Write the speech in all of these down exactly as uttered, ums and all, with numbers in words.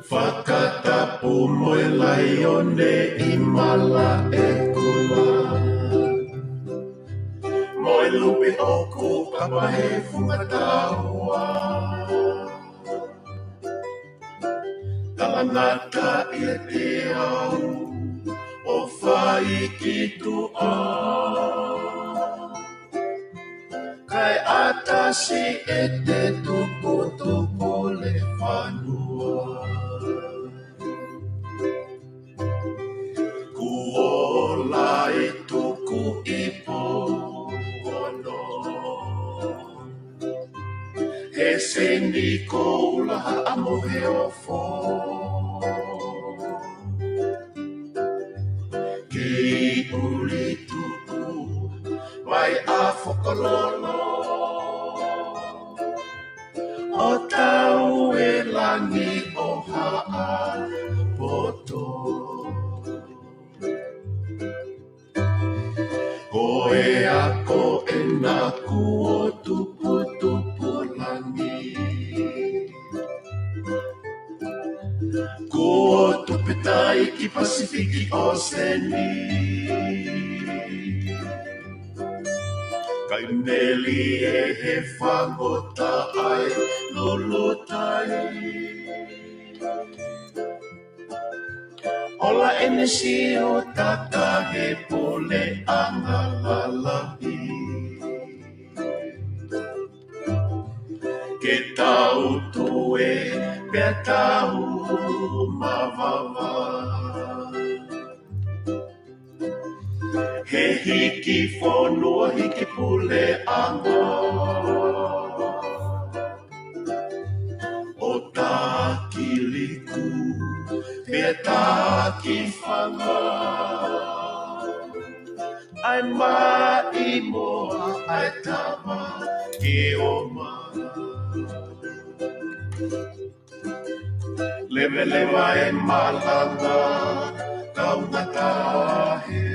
Fakatapu mo e laione ʻi Malaʻekula, mo e lupe ʻoku kapa he funga taua. Talangata ʻiate au ʻo fai ki tuʻa, kae ʻatasi ʻete tuputupulefanua. Kuo lahi tuku ipu ono he seni koula ʻa mo he ofo. Kei ʻuli tuku vai ʻa Fokololo, ʻo tau e langi ʻo Haʻapoto. Ko e ako ʻena kuo tuputupulangi, kuo tupetai ki Pasifiki ʻOseni. Kai melie he fangota ʻai lulutai, ola ʻene siu taka he puleʻanga lalahi. Ke tau tue pea tau mavava he hiki fonua, hiki puleʻanga, ʻo taki liku pea taki fanga, ʻai maʻi moa, ʻai tama ke ʻoma. Leveleva e malanga, kau ngata he,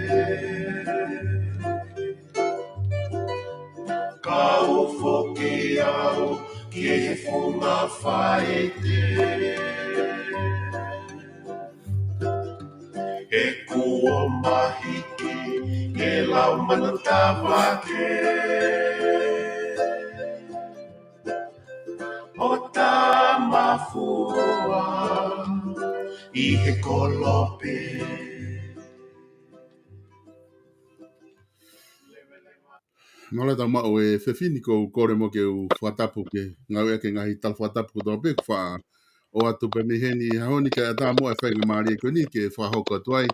kau foki au ki he funga faite. He kuo mahiki ke lau manu tavake ʻo tama fua ʻi he kolope. Mālō e tau maʻu e fefine, ko u kole mo ke u fakatapu ke ngāueʻaki e ngaahi tala fakatapu kotoa pē kuo faʻa ʻoatu pē mei heni he ʻaho ni, kae ʻatā muʻa e faingamālie ko eni ke fakahoko atu ai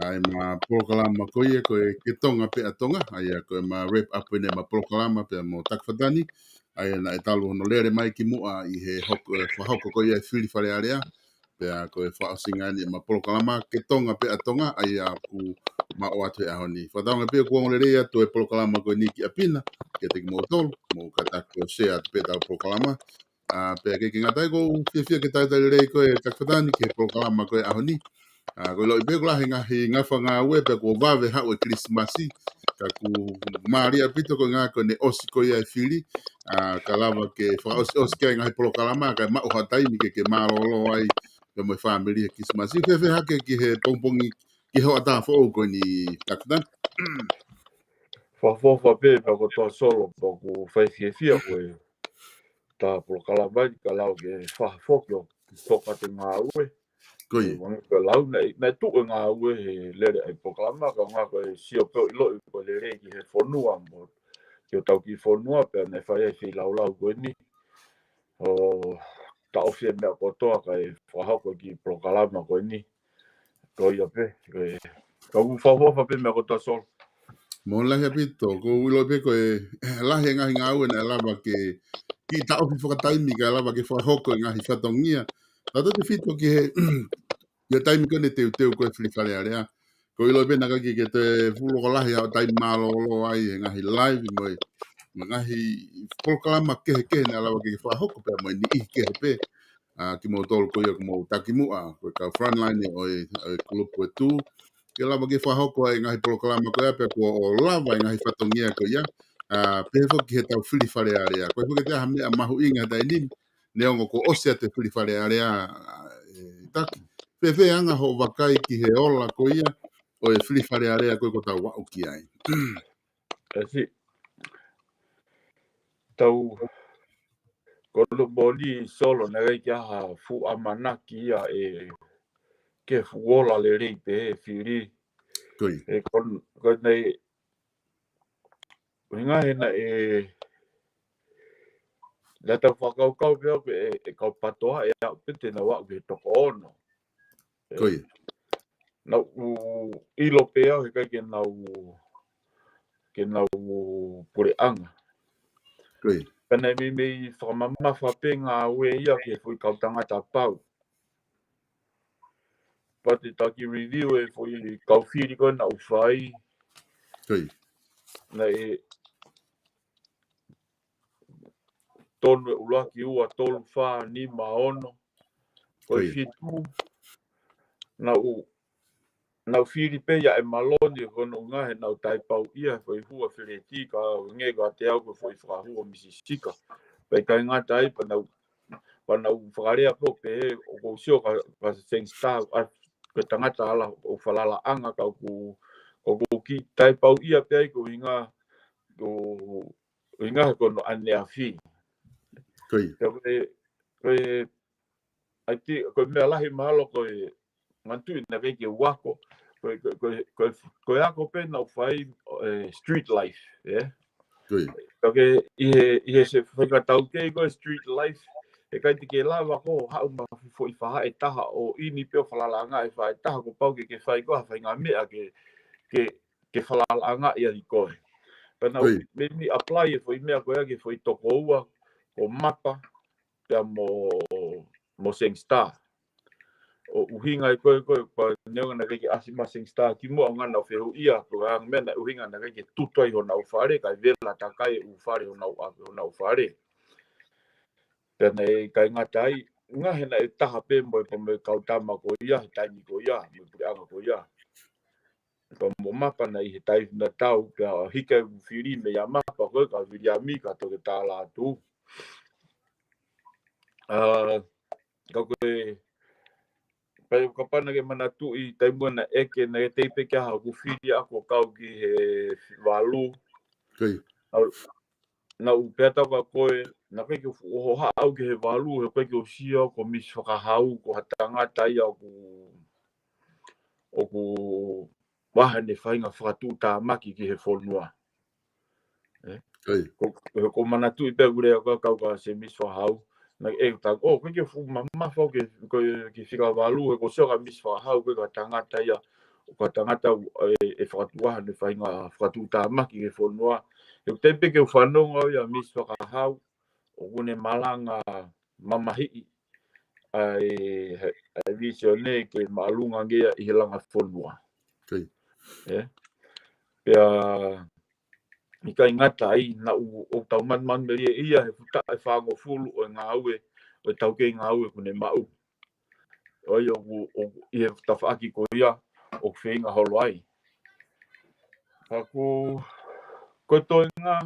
ʻa e ma polokalama ko ia ko e Ke Tonga Pē ʻa Tonga, ʻa ia ko e ma wrap up eni e ma polokalama pea mo Takifatani, ʻa ia naʻe talu hono lele mai ki muʻa ʻi he hoko, e fakahoko ko ia e fili Fale Alea, pea ko e fakaʻosinga eni e ma polokalama Ke Tonga Pē ʻa Tonga, ʻa ia ʻoku ma ʻoatu he ʻaho ni. Fakatauange pē ʻoku ongo lelei atu e polokalama ko eni ki ʻapi na, kiate kimoutolu, mou kātaki ʻo share atu pē ʻetau polokalama. ʻA, pea ʻikai ke ngata ai, ʻoku ou fiefia ke talitali lelei koe Takifatani ki he polokalama ko e ʻaho ni. ʻA, ʻoku ou ʻiloʻi pē ʻoku lahi e ngaahi ngafa ngāue pea kuo vave haʻu e Kilisimasi, ka ʻoku mālie ʻaupito ko e ʻuhinga ko ʻene ʻosi ko ia e fili. ʻA, ka lava ke fakaʻosiʻosi ki ai e ngaahi polokalama, kae maʻu ha taimi ke ke mālōlō ai pea mo e fāmili he Kilisimasi. Fēfē hake ki he pongipongi, ki he hoʻatā foʻou ko eni Takifatani? Fakaʻofoʻofa pē, pea ko Toa Solo, pea ʻoku fai fiefia ko e ta polokalama ni ka lau ke fakafoki ʻo toka te ngāue. Ko ia. Ko e lau naʻe, naʻe tuʻu e ngāue he lele ai polokalama, ka ngā ko e sio pē ʻo ʻiloʻi ko e lelei ki he fonua mo ki hotau kiʻi fonua, pea naʻe fai ai e feilaulau ko eni ʻo taʻofi e meʻa kotoa kae fakahoko e kiʻi polokalama ko eni. Ko ia pē, ko e, ka u fakaʻofoʻofa pē meʻa kotoa Solo. Mālō lahi ʻaupito, ʻoku ou ʻilo pē ko e lahi e ngaahi ngāue naʻe lava ke kiʻi taʻofi fakataimi kae lava ke fakahoko e ngaahi fatongia. Tautautefito ki he, ʻi he taimi ko eni teuteu ko e fili Fale Alea. ʻOku ou ʻilo pē naʻe ʻikai ke toe fuʻu loko lahi haʻo taimi mālōlō ai he ngaahi live mo e, mo e ngaahi polokalama kehekehe naʻe lava ke fakahoko pea mo e niʻihi kehe pē. ʻA, kimoutolu ko ia ʻoku mou taki muʻa, ko e kau frontline ʻo e, ʻo e kulupu ʻe tū, ke lava ke fakahoko ai e ngaahi polokalama ko ia pea kuo lava e ngaahi fatongia ko ia. ʻA, pehē foki ki heʻetau fili Fale Alea. Ko e foki ʻete ʻaha meʻa mahuʻinga he taimi ni, neongo kuo ʻosi atu e fili Fale Alea, ʻa, ʻe, taki. Fēfē anga hoʻo vakai ki he ola ko ia ʻo e fili Fale Alea ko ē kuo tau aʻu ki ai? Kasi. Tau, ko Lupoli Solo, naʻe ʻikai ke ʻi ai ha fuʻu ʻamanaki ia ʻe ke fuʻu ola lelei pē he fili. Ko ia. ʻE kon-, ko nei, ʻuhinga he naʻe, naʻa tau fakakaukau pē au pē ʻe, ʻe kau PTOA ʻe aʻu pē te nau aʻu ki he toko ono. Ko ia. Naʻa ku ʻilo pē au he ʻikai ke nau, ke nau puleʻanga. Ko ia. Ka naʻe meimei fakamamafa pē ngāue ia ki he foʻi kau tangata pau. Pea te taki review e foʻi kau fili ko ē naʻa ku fai. Ko ia. Naʻe tonu e ʻuluaki, ua, tolu, fā, nima, ono. Ko e Ko ia. fitu. Naʻa ku, naʻa ku fili pē ia ʻe Maloni, ko hono ʻuhinga he naʻa ku taipau ia foʻi hua feleti ka nge ka te au ko e foʻi fakahua misisika. Pea ʻikai ngata ai pea naʻa ku, pea naʻa ku fakalea pē ʻo pehē ʻoku ou sio ka, ka Seng Star, ʻa, ko e tangata ala ʻo falalaʻanga ka ʻoku, ʻoku ou kiʻi taipau ia pē ai ko e ʻuhinga, ko e ʻuhinga he ko hono ʻaneafi. Ko ia. Ka ko e, ko e, ʻai ti, ko e meʻa lahi mahalo ko e manatuʻi naʻe ʻikai ke u ako, ko e, ko e, ko e, ko e, ko e ako pē naʻa ku fai, ē, street life, ē? Ko ia. Ka ke ʻi he, ʻi he se faʻahinga taukei ko e street life, ʻe ʻikai te ke lava ko ē ʻo haʻu mo ha foʻi faʻahi ʻe taha ʻo ʻi ai pē ʻo falalaʻanga ʻi he faʻahi ʻe taha, kuo pau ke ke fai ko ē ha faʻahinga meʻa ke, ke, ke falalaʻangaʻi ai koe. Pea naʻa ku Ko ia. meimei apply e foʻi meʻa ko ia ki he foʻi toko ua, ko Mapa, pea mo, mo Seng Star. ʻO ʻuhinga ʻi ko ē, ko e, pea neongo naʻe ʻikai ke ʻasi mai Seng Star kimuʻa, ʻuhinga naʻa ku fehuʻia, ko e anga meʻa naʻe ʻuhinga naʻe ʻikai ke tutu ai honau fale, kae vela takai e ʻū fale honau, honau fale. Pea naʻe ʻikai ngata ai, ʻuhinga he naʻe taha pē mo e, pea mo e kau tama ko ia, he taimi ko ia, mo e puleʻanga ko ia. Pea mo Mapa naʻe ʻi he taimi naʻa tau, pea hiki e fili meia Mapa ko ē kia Viliami ka toki tala atu. ʻA, ka ko e, pea kapau naʻa ke manatuʻi taimi naʻe ʻeke naʻe tei pē ke ʻaha ʻoku fili ʻa ko kau ki he valu. Ko ia. ʻA, naʻa ku pehē atu kia koe, naʻe ʻikai ke u fuʻu hohaʻa au ki he valu, he ʻikai ke u sio ko Miss Fakahau, ko ha tangata ia ʻoku, ʻoku ʻi ai haʻane faʻahinga fakatuʻutāmaki ki he fonua. Ē? Ko ia. Ko, ko, ko e manatuʻi pē ʻeku lea ko ē kia Miss Fakahau. Naʻe ʻeke atu, ʻo, ʻikai ke fuʻu mamafa au ke, ko e, ke fika valu, he ʻoku ou sio kia Miss Fakahau, ko e tangata ia, ko e tangata ʻoku, ē, ʻe fakatuʻu haʻane faʻahinga fakatuʻutāmaki ki he fonua. He ʻoku teʻeki pē ke u fanongo au ia Miss Fakahau, ʻoku ne malanga mamahiʻi ʻa e, ʻa e vīsone ke māʻolunga ange ia ʻi he langa fonua. Ko ia. Ē? Pea ʻikai ngata ai, naʻa ku, ʻoku tau manumanu melie ia he fuʻu taʻu ʻe fāngofulu ʻo e ngāue, ʻo e taukei ngāue kuo ne maʻu. ʻO ia ʻoku, ʻoku ʻi he tafaʻaki ko ia ʻoku feinga holo ai. Ka ko, ko e toenga,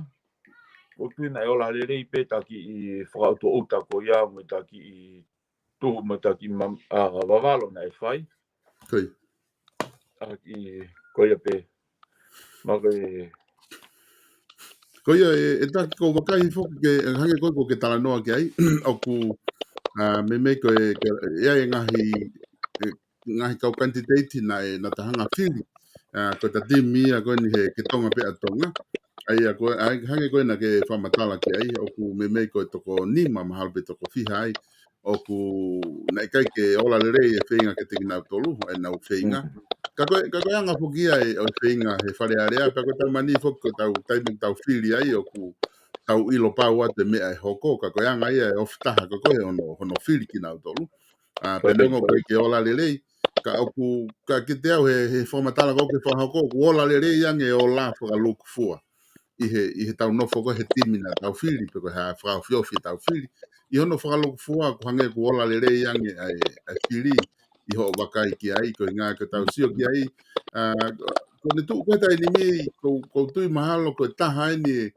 ʻoku ou tui naʻe ola lelei pē ʻa e kiʻi fakaʻutoʻuta ko ia, mo e kiʻi tuhu mo e kiʻi mam-, ʻa, vavalo naʻe fai. Ko ia. ʻA, kiʻi, ko ia pē. Ma ko e Ko ia, ʻe, ʻe taki ʻoku ou vakai foki ke, ʻe hangē ko ē ʻoku ke talanoa ki ai, ʻoku, ʻa, meimei ko e, ke, ʻi ai e ngaahi, e, ngaahi kau kanititeiti naʻe, naʻa ta hanga fili. ʻA, ko ʻeta timi ia ko eni he Ke Tonga Pē ʻa Tonga. ʻA ia ko e, ʻa, hangē ko ē naʻa ke fakamatala ki ai, ʻoku meimei ko e toko nima mahalo pe toko fiha ai, ʻoku naʻe ʻikai ke ola lelei e feinga kiate kinautolu, ʻenau feinga. Mm. Ka ko e, ka ko e anga foki ia e, ʻo e feinga he Fale Alea, pea ko e taimi ni foki ko ʻetau taimi ʻoku tau fili ai, ʻoku tau ʻilo pau atu e meʻa ʻe hoko, ka ko e anga ia e ofi taha ko ē ko ē hono, hono fili kinautolu. ʻA, Ko e pea neongo ko e ʻikai ke ola lelei, ka ʻoku, ka kiate au he, he fakamatala ko ē ʻoku ke fakahoko, ʻoku ola lelei ange e ola fakalūkufua ʻi he, ʻi heʻetau nofo ko ē he timi naʻa tau fili, pe ko e hā e fakaofiofi ʻetau fili. ʻI hono fakalūkufua, ʻoku hangē ʻoku ola lelei ange ʻa e, ʻa e fili ʻi hoʻo vakai ki ai, ko e ʻuhinga ko ʻetau sio ki ai. ʻA, ko ʻene tuʻu ko ē taimi ni, ʻoku, ʻoku ou tui mahalo ko e taha eni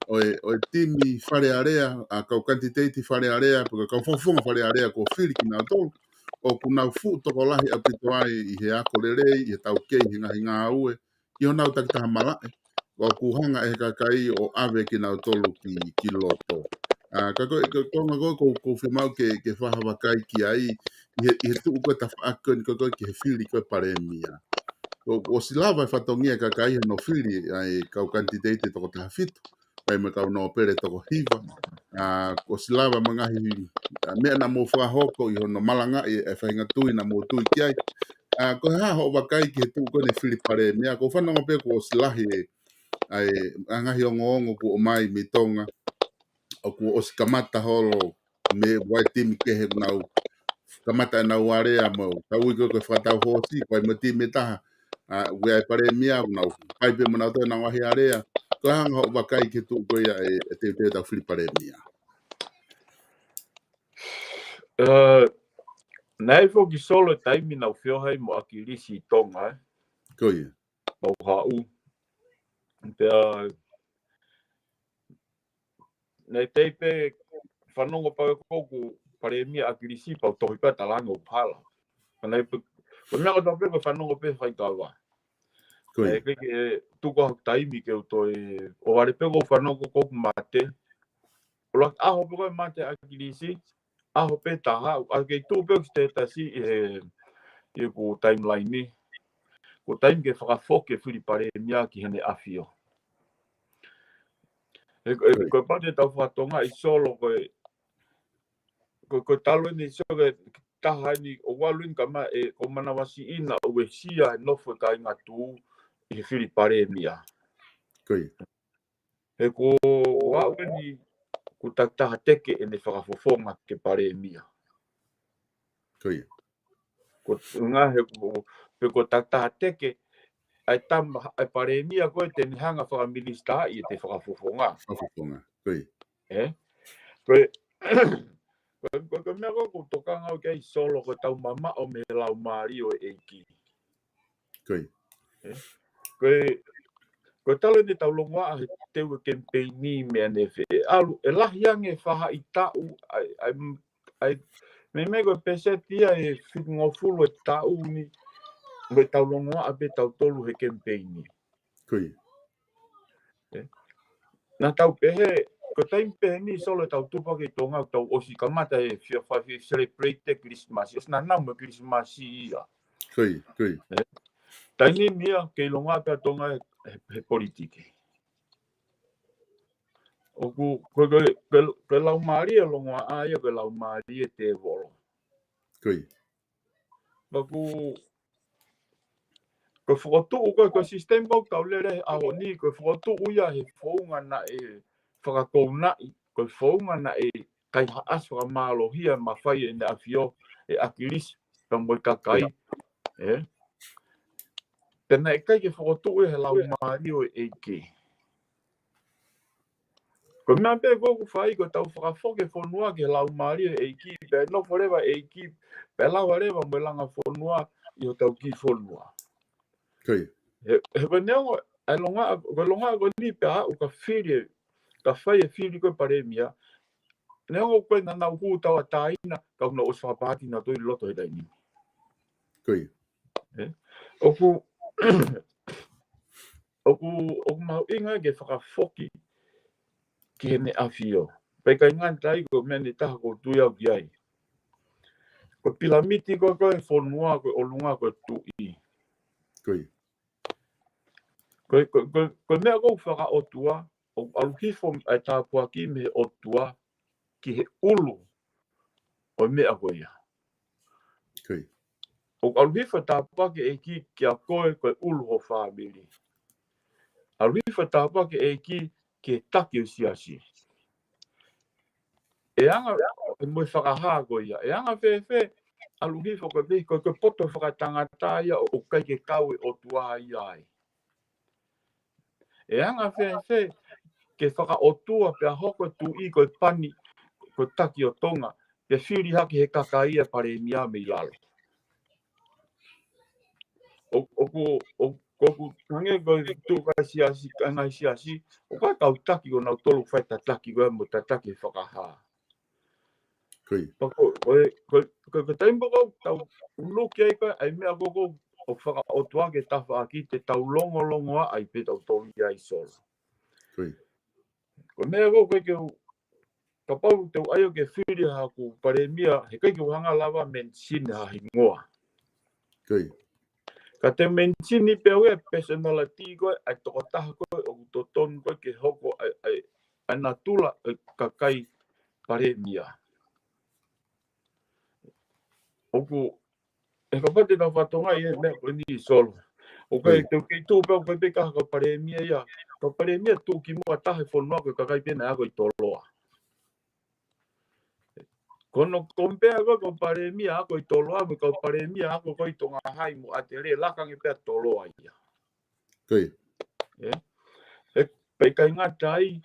ʻo e, ʻo e timi Fale Alea, ʻa, kau kanititeiti Fale Alea, pe ko e kau fakafofonga Fale Alea kuo fili kinautolu. ʻoku nau fuʻu tokolahi ʻaupito ai ʻi he ako lelei, ʻi he taukei, ʻi he ngaahi ngāue, ʻi honau takitaha malaʻe. ʻOku hanga ʻe he kakai ʻo ʻave kinautolu ki, ki loto. ʻA, ka ko e, ko e konga ko ē ʻoku ou, ʻoku ou fiemaʻu ke, ke fakavakai ki ai, ʻi he, ʻi he tuʻu ko ē tafaʻaki ko eni ko ē ki he fili ko ē palēmia. ʻOku, ʻosi lava e fatongia e kakai hono fili ʻa e kau kanititeiti toko taha fitu, pea mo e kau nōpele toko hiva. ʻA, ʻosi lava mo e ngaahi, ʻa, meʻa naʻa mou fakahoko ʻi hono malangaʻi e faʻahinga tui naʻa mou tui ki ai. ʻA, ko e hā hoʻo vakai ki he tuʻu ko eni e fili palēmia? ʻOku ou fanongo pē kuo ʻosi lahi e, ʻa e, ʻa e ngaahi ongoongo kuo ʻomai mei Tonga. ʻOku ʻosi kamata holo mei he timi kehe ʻoku nau kamata ʻenau alea mo e tau ui ko ē ko e fakatau hoosi, ko e mo e timi ʻe taha. ʻA, ʻoku ʻi ai e palēmia, ʻoku nau pai pē mo nautolu ʻenau ngaahi alea. Ko e hā hoʻo vakai ki he tuʻu ko ia e, e teuteu ʻetau fili palēmia? ʻE, naʻe foki Solo e taimi naʻa ku feohi ai mo ʻAkilisi ʻi Tonga, ē? Ko ia. Mau haʻu. Pea, naʻe teʻeki pē fanongo pau ʻe koe ʻoku palēmia ʻAkilisi pea u tohi pē ʻa e talaange ʻoku hala. Ka naʻe pē, ko e meʻa kotoa pē ko e fanongo pē faikava. Ko ia. Naʻe ʻikai ke tuku ha taimi ke u toe, ʻo vale pē ko e fanongo ko ē ʻoku mate. ʻUluaki ʻaho pē ko ē mate ʻAkilisi, ʻaho pē taha, ʻa e kei tuʻu pē ʻoku status ʻi he, ʻi heʻeku timeline ni. Ko e taimi ke fakafoki e fili palēmia ki heʻene ʻafio. He, he, Ko ia. ko e pau te tau fakatonga ʻi Solo ko e, ko, ko e talu eni Solo ko e taha eni ʻoku ʻalu eni ka ma e, ʻoku manavasiʻi naʻa uesia e nofo e kāinga tuʻu ʻi he fili palēmia. Ko ia. He ko e ʻalu eni ʻoku takitaha teke ʻene fakafofonga ke palēmia. Ko ia. Ko e ngaahi he ko, pe ko e takitaha teke, ʻa e tama, ʻa e palēmia ko ē te ne hanga fakaminisitaaʻi ʻete fakafofonga. Fakafofonga. Ko ia. Ē? Ko e, ko e, ko e, ko e meʻa ko ē ʻoku ou tokanga au ki ai Solo ko e tau mamaʻo mei he laumālie ʻo e ʻEiki. Ko ia. Ē? Ko e, ko e talu eni ʻetau longoaʻa he teu e kemipeini mei ʻanefē. ʻAlu, ʻe lahi ange faʻahitaʻu, ʻa e, ʻa e, ʻa e, meimei ko e peseti ia ʻe fitungofulu e taʻu ni, mo ʻetau longoaʻa pē tautolu he kemipeini. Ko ia. Ē? Naʻa tau pehē, ko e taimi pehē ni Solo ʻetau tupu hake ʻi Tonga, tau ʻosi kamata e fia fai fia celebrate e Kilisimasi, ʻosi naʻa nau mo e Kilisimasi ia. Ko ia, ko ia. Ē? Taimi ni ia, kei longoaʻa pē ʻa Tonga he, he, he politiki. ʻOku, ko, ko, ko, ko e laumālie longoaʻa ia, ko e laumālie tēvolo. Ko ia. Ka ko, ko e fokotuʻu, ko, ko e system ko ē ʻoku tau lele he ʻaho ni, ko e fokotuʻu ia he founga naʻe fakakounaʻi, ko e founga naʻe kaihaʻasi fakamālohia mafai ʻEne ʻAfio, ʻe ʻAkilisi, pea mo e kakai. Ē? Pea naʻe ʻikai ke fokotuʻu ia he laumālie ʻo e ʻEiki. Ko e meʻa pē ko ē ʻoku fai ko e tau fakafoki e fonua ki he laumālie ʻo e ʻEiki, pea nofo leva e ʻEiki, pea lava leva mo e langa fonua ʻi hotau kiʻi fonua. Ko ia. He, he ko e neongo, ʻa e longoaʻa, ko e longoaʻa ko eni pea aʻu ka fili, ka fai e fili ko ē palēmia, neongo ko ē naʻa nau hū tauʻatāina, ka ʻoku nau ʻosi fakapāki nautolu ʻi loto he taimi ni. Ko ia. Ē? ʻOku, ʻoku, ʻoku mahuʻinga ke fakafoki ki heʻene ʻAfio. Pea ʻikai ngata ai ko e meʻa eni ʻe taha ʻoku ou tui au ki ai. Ko e pilamiti ko ē, ko e fonua, ko e ʻolunga, ko e tuʻi. Ko ia. Ko e, ko e, ko e, ko e meʻa ko ē ʻoku faka-ʻOtua, ʻoku ʻalu hifo ʻa e tāpuaki mei he ʻOtua ki he ʻulu ʻo e meʻa ko ia. Ko ia. ʻOku ʻalu hifo e tāpuaki ʻa e ʻEiki kia koe ko e ʻulu ho fāmili. ʻAlu hifo e tāpuaki ʻa e ʻEiki ki he taki ʻo e siasi. ʻE anga, ʻe mo e fakahā ko ia. ʻE anga fēfē, ʻalu hifo ko e, ko e, ko e poto fakatangata ia ʻoku ʻikai ke kau e ʻOtua ia ai. ʻE anga fēfē, ke faka-ʻOtua pea hoko e tuʻi ko e pani, ko e taki ʻo Tonga, pea fili hake he kakai ʻa e palēmia mei lalo. ʻO, ʻoku, ʻo, ʻoku hangē ko e tuʻu ka siasi, ka ngaahi siasi, ʻoku ʻi ai e kau taki ko ē nautolu fai tataki ko ē mo tataki he fakahā. Ko ia. Pea ko, ko, ko, ko, ko taimi pē ʻoku tau ʻunuki ai ko ē ʻa e meʻa ko ē ʻoku fakaʻotua ke tafaʻaki te tau longolongoaʻa ai pē tautolu ia ʻi Solo. Ko ia. Ko e meʻa ko ē ʻoku ʻikai ke u, kapau te u ʻai ʻo ke fili haku palēmia, he ʻikai ke u hanga lava mention ha hingoa. Ko ia. Ka te mention pē ʻe au e personality ko ē, ʻa e tokotaha ko ē ʻoku totonu ko ē ke hoko ʻa e, ʻa e, ʻa e natula ʻo e kakai palēmia. ʻOku, ʻe kapau te tau fakatokangaʻi e meʻa ko eni Solo. ʻOku ʻikai te u kei tuʻu pē au ko e pē ka ha kau palēmia ia. Kau palēmia tuʻukimuʻa taha he fonua ko e kakai pē naʻe ako ʻi Toloa. Ko hono compare ko ē kau palēmia ako ʻi Toloa mo e kau palēmia ako ko ē ʻi Tonga Hai mo ʻAtele, laka ange pē ʻa Toloa ia. Ko ia. ʻE, ʻe, pea ʻikai ngata ai,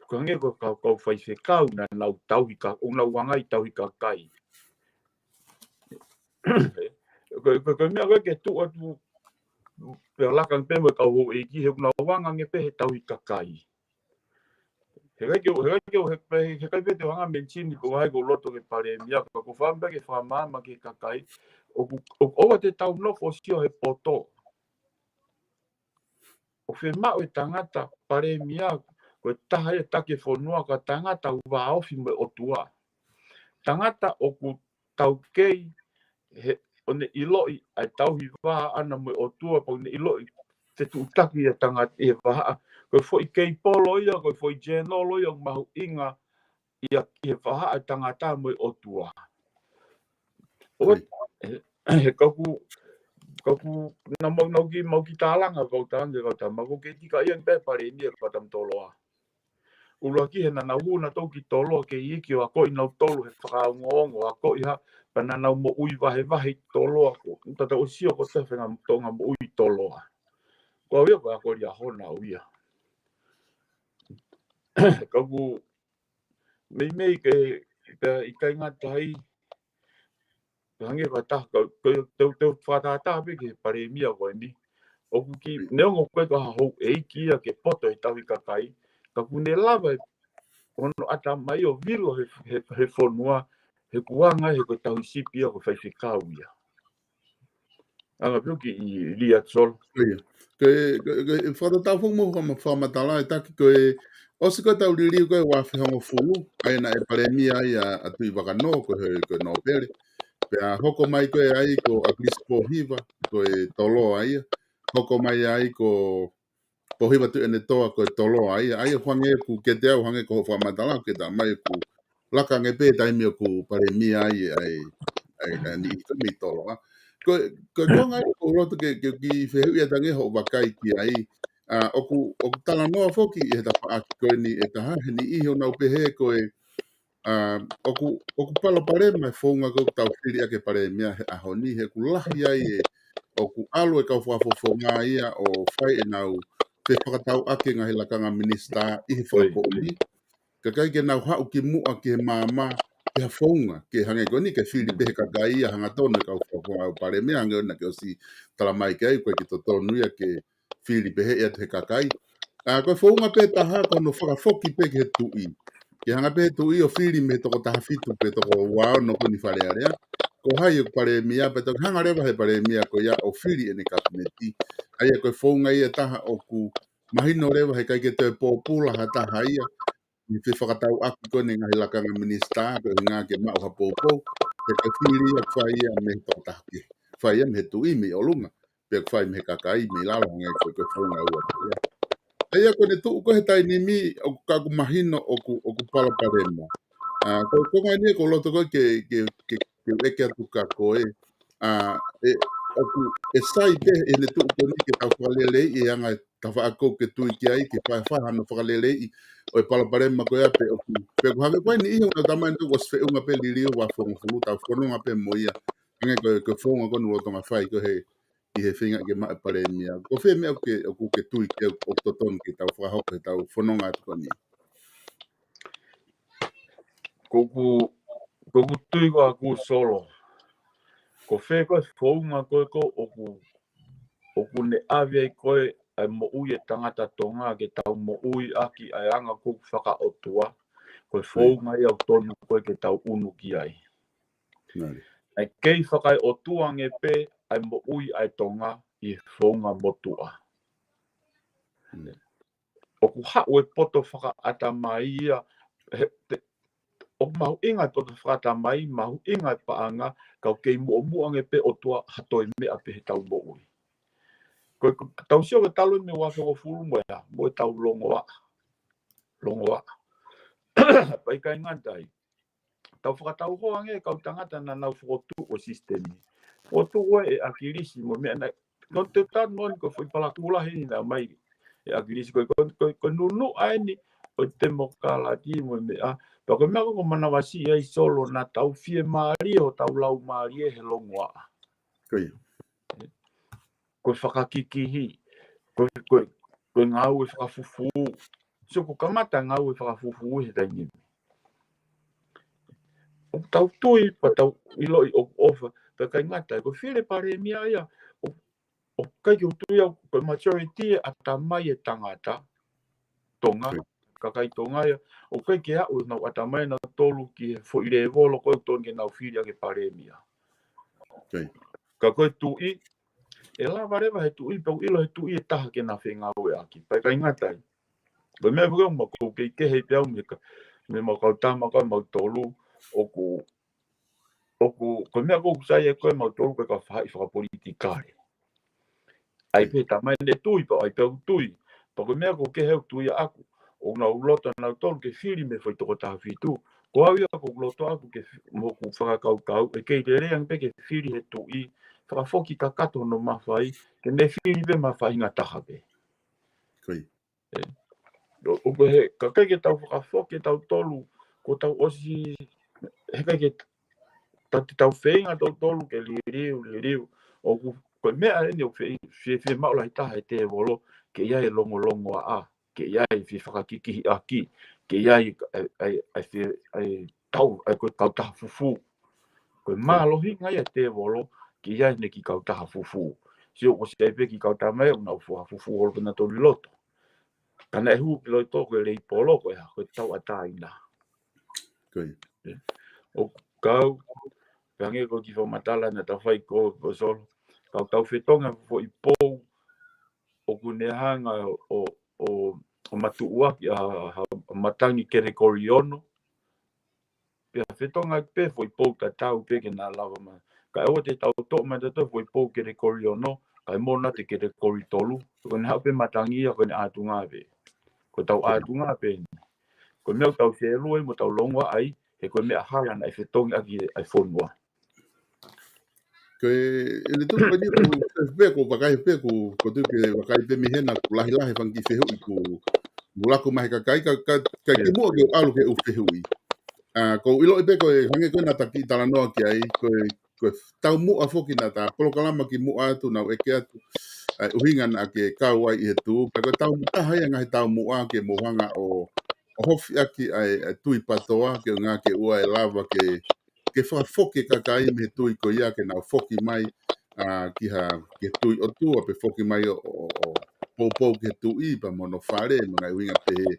ko e hangē ko e kau, kau faifekau naʻa nau tauhi ka, ʻoku nau anga ʻi tauhi kakai. Ko, ko, ko e meʻa ko ē ke tuʻu atu, pea laka ange pē mo e kau houʻeiki, he ʻoku nau anga ange pē he tauhi kakai. He ʻikai ke, he ʻikai ke, he, he, he ʻikai pē te u hanga mention pe ko hai ʻoku ou loto ke palēmia, ka ʻoku ou fakaʻamu pē ke fakamaama ki he kakai, ʻoku, ʻoku, ʻoua te tau nofo ʻo sio he poto. ʻOku fiemaʻu e tangata palēmia, ko e taha ia ʻe taki e fonua, ko e tangata ʻoku vāofi mo e ʻOtua. Tangata ʻoku taukei he ʻo ne ʻiloʻi ʻa e tauhi vā ʻana mo e ʻOtua, pea ʻo ne ʻiloʻi fetuʻutaki ʻa e tangata ʻi he vahaʻa. Ko e foʻi keipolo ia, ko e foʻi general ia ʻoku mahuʻinga ia ʻi he vahaʻa ʻa e tangata mo e ʻOtua. ʻO, he, he kau ku, kau ku, naʻa mau, naʻa mau kiʻi, mau kiʻi tālanga, kau tālanga, kau tālanga, ko e kiʻi ika ia pē palēmia ko Tama Toloa. ʻUluaki he naʻa nau hū nautolu ki Toloa ke iiki ʻo akoʻi nautolu he fakaongoongo, akoʻi ha, pea naʻa nau moʻui vahevahe ʻi Toloa ko. Tatau ʻo sio ko e fenga Tonga moʻui ʻi Toloa. Ko au ia ko e ako Liahona au ia. Kau ku meimei ke, pea ʻikai ngata ai, hangē ko e taha, ko, ko, te u, te u fakatātā pē ki he palēmia ko eni. ʻOku kiʻi, neongo ko e ko ha houʻeiki ia ke poto he tauhi kakai, ka ʻoku ne lava e, hono ʻatamai ʻo vilo he, he, he fonua, he ʻoku anga he ko e tauhi sipi ia ko e faifekau ia. Anga pē au kiʻi lea Solo. Ko ia. Ko e, ko e, ko e, fakatatau foki mo e faka-, fakamatala ʻe Taki ko e, ʻosi ko ʻetau liliu ko e ua afe hongofulu, ʻa ia naʻe palēmia ai ʻa, ʻa Tuʻivakanō, ko e, ko e nōpele. Pea hoko mai ko ē ai ko ʻAkilisi Pōhiva, ko e Toloa ia. Hoko mai ai ko Pōhiva Tuʻiʻonetoa ko e Toloa ia. ʻA ia ʻoku hangē ʻoku kiate au hangē ko hoʻo fakamatala, ʻoku ke talamai ʻoku laka ange pē taimi ʻoku palēmia ai, ʻa e, ʻa e, ʻa e niʻihi ko ē mei Toloa. Ko, ko e konga ia ʻoku ou loto ke, ke kiʻi fehuʻi atu ange hoʻo vakai ki ai. ʻA, ʻoku, ʻoku talanoa foki ʻi he tafaʻaki ko eni ʻe taha, he niʻihi ʻoku nau pehē ko e, ʻa, ʻoku, ʻoku palopalema e founga ko ē ʻoku tau fili ʻaki e palēmia he ʻaho ni, he ʻoku lahi ai e, ʻoku ʻalu e kau fakafofonga ia ʻo fai ʻenau fefakatauʻaki e ngaahi lakanga minisitā ʻi he fakapoʻuli. Kae ʻikai ke nau haʻu kimuʻa ki he maama, ki ha founga, ke hangē ko eni ke fili pē he kakai ia hangatonu e kau fakafofonga ʻo e palēmia, hangē ko ena ke ʻosi talamai ki ai, ʻoku ʻikai ke totonu ia ke fili pehē ʻe ia ʻe he kakai. ʻA, ko e founga pē ʻe taha, ko hono fakafoki pē ki he tuʻi. Ke hanga pē he tuʻi ʻo fili mei he toko taha fitu pe toko ua ono ko eni Fale Alea. Ko hai ʻoku palēmia, pea toki hanga leva he palēmia ko ia ʻo fili ʻene kapineti. ʻA ia ko e founga ia ʻe taha ʻoku mahino leva he ʻikai ke toe pōpula ha taha ia ʻi he fefakatauʻaki ko eni e ngaahi lakanga minisitā, ko e ʻuhinga ke maʻu ha poupou, he ko e fili ia ʻoku fai ia mei he toko taha kehe. Fai ia mei he tuʻi mei ʻolunga, pea ʻoku fai mei he kakai mei lalo, hangē ko e, ko e founga ʻe ua ko ia. ʻA ia ko ʻene tuʻu ko ē he taimi ni, ʻoku, ka ʻoku mahino ʻoku, ʻoku palopalema. ʻA, ko, ko e konga eni ʻoku ou loto ko ē ke, ke, ke, ke u ʻeke atu kia koe. ʻA, ʻe, ʻoku, ʻe sai pē ʻene tuʻu ko eni ke tau fakaleleiʻi e anga e tafaʻaki ʻoku ke tui ki ai, ke fai, fai hano fakaleleiʻi ʻo e palopalema ko ia pe ʻoku, pe ʻoku hangē ko e niʻihi ʻoku nau talamai ʻoku ʻosi feʻunga pē liliu ua afe hongofulu, tau fononga pē mo ia. Hangē ko e, ko e founga ko eni ʻoku lolotonga fai ko ē he, ʻi he feinga ke maʻu e palēmia. Ko fē meʻa ʻoku ke, ʻoku ke tui ki ai ʻoku totonu ke tau fakahoko heʻetau fononga atu ko eni? Ko ʻeku, ko ʻeku tui ko ʻeku Solo. Ko fē ko e founga ko ē ko ē ʻoku, ʻoku ne ʻave ai ko ē ʻa e moʻui e tangata Tonga ke tau moʻui ʻaki ʻa e anga ko ē ʻoku fakaʻotua. Ko e founga ia ʻoku tonu ko ē ke tau ʻunu ki ai. ʻA e kei fakaeʻotua ange pē ʻa e moʻui ʻa e Tonga ʻi he founga motuʻa. ʻOku haʻu e poto fakaʻatamai ia, he, te, ʻoku mahuʻinga e poto fakaʻatamai, mahuʻinga e paʻanga, ka ʻoku kei muʻomuʻa ange pē ʻOtua ha toe meʻa pē he tau moʻui. Ko, ko, tau sio ki he talu mei he uafengofulu mo e, mo e tau longoaʻa. Longoaʻa. Pea ʻikai ngata ai. Tau fakatauhoa ange kau tangata naʻa nau fokotuʻu e sisitemi. Fokotuʻu e ʻAkilisi mo e meʻa naʻe. Ko te tanu ni ko e foʻi palakula heni naʻe ʻomai e ʻAkilisi ko e, ko e, ko e, ko e nunuʻa eni ʻo e temokalati mo e meʻa. Pea ko e meʻa ko ē ʻoku manavasiʻi ai Solo naʻa tau fiemālie ʻo tau laumālie he longoaʻa. Ko e fakakikihi, ko e, ko e, ko e ngāue fakafufū. So ko e kamata ngāue fakafufū he taimi ni. ʻOku tau tui, pea tau ʻiloʻi ʻoku ʻofa, pea ʻikai ngata ai, ko e fili palēmia ia, ʻo, ʻoku ʻikai ke u tui au, ko e majority e ʻatamai e tangata, Tonga, kakai Tonga ia, ʻoku ʻikai ke aʻu ʻenau ʻatamai nautolu ki he foʻi lēvolo ko ē ʻoku tonu ke nau fili ʻaki e palēmia. Ka ko e tuʻi, ʻe lava leva he tuʻi, pea ʻoku ʻilo he tuʻi e taha ke na fengāueʻaki, pea ʻikai ngata ai. Ko e meʻa pē ko ē ʻoku ou kei kehe pē au mei he ka, mei he mau kau tama ko ē mautolu, ʻoku, ʻoku, ko e meʻa ko ē ʻoku sai ai ko ē mautolu ko e kau faʻahi fakapolitikale. ʻAi pē tamai ne tui, pea ʻai pē au tui. Pea ko e meʻa ko ē kehe au tui ʻaʻaku, ʻoku nau loto nautolu ke fili mei he foʻi toko taha fitu. Ko au ia ʻoku ou loto ʻaʻaku ke fi-, mo ʻeku fakakaukau, ʻe kei lelei ange pē ke fili he tuʻi, fakafoki kakato hono mafai, ke ne fili pē mafai ngataha pē. ʻO, ʻoku he, ka ʻikai ke tau fakafoki tautolu, ko tau ʻosi, he ʻikai ke tau, te tau feinga tautolu ke liliu, liliu. ʻOku, ko e meʻa eni ʻoku fie, fie, fiemaʻu lahi taha e tēvolo, ke ʻi ai e longolongoaʻa, ke ʻi ai e fie fakakikihiʻaki, ke ʻi ai e, e, e, e fie, e tau, e ko e kautaha fufū. Ko e mālohinga ia e tēvolo, ke ʻi ai ʻene kiʻi kautaha fufū. Sio ko e sai pē kiʻi kautaha mai, ʻoku nau fua fufū holo pē nautolu ʻi loto. Ka naʻe hū ki loto ko e leipolo ko e hā, ko e tauʻatāina. ʻOku kau, pea hangē ko e kiʻi fakamatala naʻa ta fai ko, ko Solo. Kau tau fetongi ha foʻi pou, ʻoku ne hanga ʻo, ʻo, ʻo matuʻuaki ʻa, ʻa, ʻa matangi Kelekoli ono. Pea fetongi pē foʻi pou tatau pē ke na lava mai. Kae ʻoua te tau toʻo mai tautolu foʻi pou Kelekoli ono, kae mou na te Kelekoli tolu. Ko ʻene haʻu pē matangi ia, ko ʻene ʻātunga pē. Ko e tau ʻātunga pē eni. Ko e meʻa ʻoku tau selua ai mo tau longoaʻa ai, he ko e meʻa hala naʻe fetongi ʻaki ʻa e fonua. Ko e, ʻene tuʻu ko eni ʻoku, pē ʻoku vakai pē ʻoku, ʻoku tuʻu ke vakai pē mei hena ʻoku lahilahi e fanga kiʻi fehuʻi ʻoku mou laku mai he kakai, ka, ka, ka kimuʻa ke u ʻalu ke u fehuʻi. ʻA, ʻoku ou ʻiloʻi pē ko e hangē ko ē naʻa ta kiʻi talanoa ki ai, ko e, ko e taumuʻa foki naʻa ta polokalama kimuʻa atu naʻa ku ʻeke atu. ʻA e ʻuhinga naʻa ke kau ai ʻi he tuʻu, pea ko e taumuʻa taha ia e ngaahi taumuʻa ke mou hanga ʻo, ʻo hofiʻaki ʻa e, ʻa e tui PATOA, ke ʻuhinga ke ʻoua ʻe lava ke, ke fakafoki e kakai mei he tui ko ia ke nau foki mai, ʻa, ki ha, ki he tui ʻOtua pe foki mai ʻo, ʻo, ʻo, ʻo poupou ki he tuʻi pea mo hono fale, mo e ngaahi ʻuhinga pehē.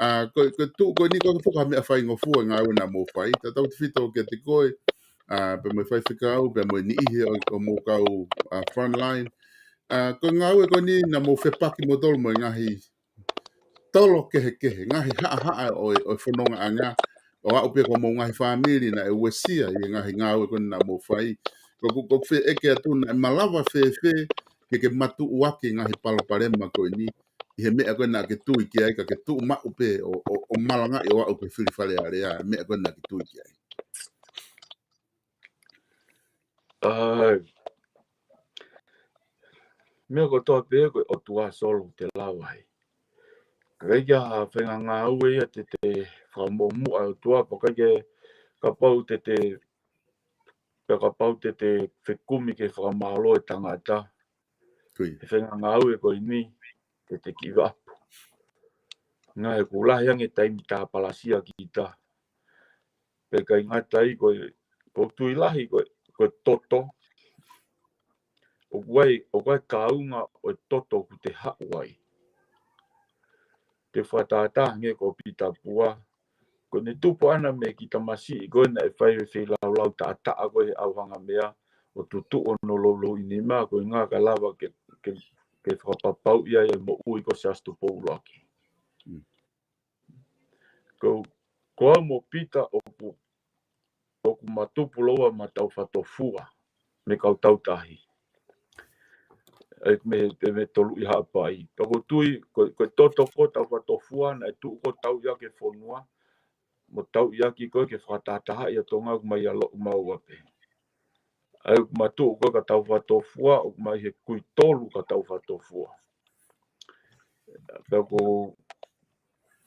ʻA, ko, ko e tuʻu ko eni ko e foki ha meʻa faingofua e ngāue naʻa mou fai, tautautefito kiate koe, ʻa, pea mo e faifekau, pea mo e niʻihi ʻo, ʻo mou kau, ʻa, frontline. ʻA, ko e ngāue ko eni naʻa mou fepaki moutolu mo e ngaahi tolo kehekehe, ngaahi haʻahaʻa ʻo e, ʻo e fonongaʻanga, ʻo aʻu pē ki homou ngaahi fāmili naʻe uesia ʻi he ngaahi ngāue ko eni naʻa mou fai. Ko ʻeku, ko ʻeku fie ʻeke atu naʻe malava fēfē ke ke matuʻuaki e ngaahi palopalema ko eni, ʻi he meʻa ko ē naʻa ke tui ki ai ka ke tuʻu maʻu pē ʻo, ʻo, ʻo malangaʻi ʻo aʻu ki he fili Fale Alea, meʻa ko ē naʻa ke tui ki ai. ʻAi. Meʻa kotoa pē ko e ʻOtua Solo te lava ai. Ka ʻikai ke ʻi ai ha faʻahinga ngāue ia te te fakamuʻomuʻa ʻOtua, pea ʻikai ke kapau te te, pea kapau te te fekumi ke fakamālō e tangata. He faʻahinga ngāue ko eni, te te kiʻi vapu. Ngaahi ʻoku lahi ange taimi tāpalasia kita. Pea ʻikai ngata ai ko e, ʻoku ou tui lahi ko e, ko e toto. ʻOku ʻi ai, ʻoku ʻi ai e kaunga ʻo e toto ʻoku te haʻu ai. Te fakatātā hangē ko Pita Pua, ko ko ʻene tupu ʻana mei he kiʻi tamasiʻi ko ē naʻe fai e feilaulau taʻataʻa ko ē he ʻauhanga meʻa, ʻo tutuʻu hono loulouʻi nima, ko e ʻuhinga ka lava ke, ke, ke fakapapauʻi ai e moʻui ko Siaosi Tupou ʻUluaki. Mm. Ko, ko au mo Pita ʻoku, ʻoku ma tupu loua ma Taufatofua mei he kau tautahi. ʻE, mei, mei Toluʻi Haʻapai. Pea ʻoku ou tui, ko, ko e toto ko Taufatofua, naʻe tuʻu ko ē ʻo tauʻi ʻaki e fonua, mo tauʻi ʻaki ko ē ke fakatahatahaʻi ʻa Tonga ʻoku ma ʻi ʻaloʻofa maua pē. ʻA ia ʻoku ma tuʻu ko ē ka Taufatofua, ʻoku ma ʻi he kui tolu ka Taufatofua. Pea ko,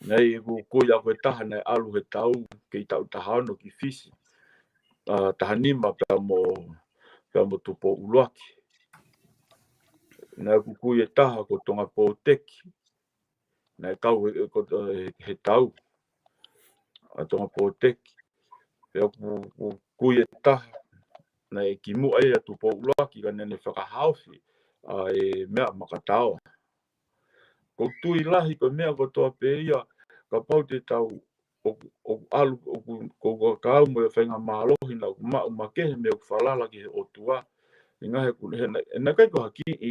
naʻe ʻi ai ʻeku kui ʻaʻaku ʻe taha naʻe ʻalu he tau, kei taʻu taha ono ki Fisi. ʻA, taha nima pea mo, pea mo Tupou ʻUluaki. Naʻe ʻi ai ʻeku kui ʻe taha ko Tongapōteki. Naʻe kau he, he, ko, he, he tau ʻa Tongapōteki. Pea ʻoku, ʻoku kui ʻe taha, naʻe kimuʻa ia ʻa Tupou ʻUluaki ka naʻa ne fakahaofi ʻa e meʻa Makataoa. ʻOku ou tui lahi ko e meʻa kotoa pē ia, kapau te tau, ʻoku, ʻoku ʻalu, ʻoku, ko, ko e kau mo e faingamālohi naʻa ku maʻu makehe mei heʻeku falala ki he ʻOtua, ʻi he ngaahi ʻeku, he, naʻe, naʻe ʻikai ko ha kiʻi,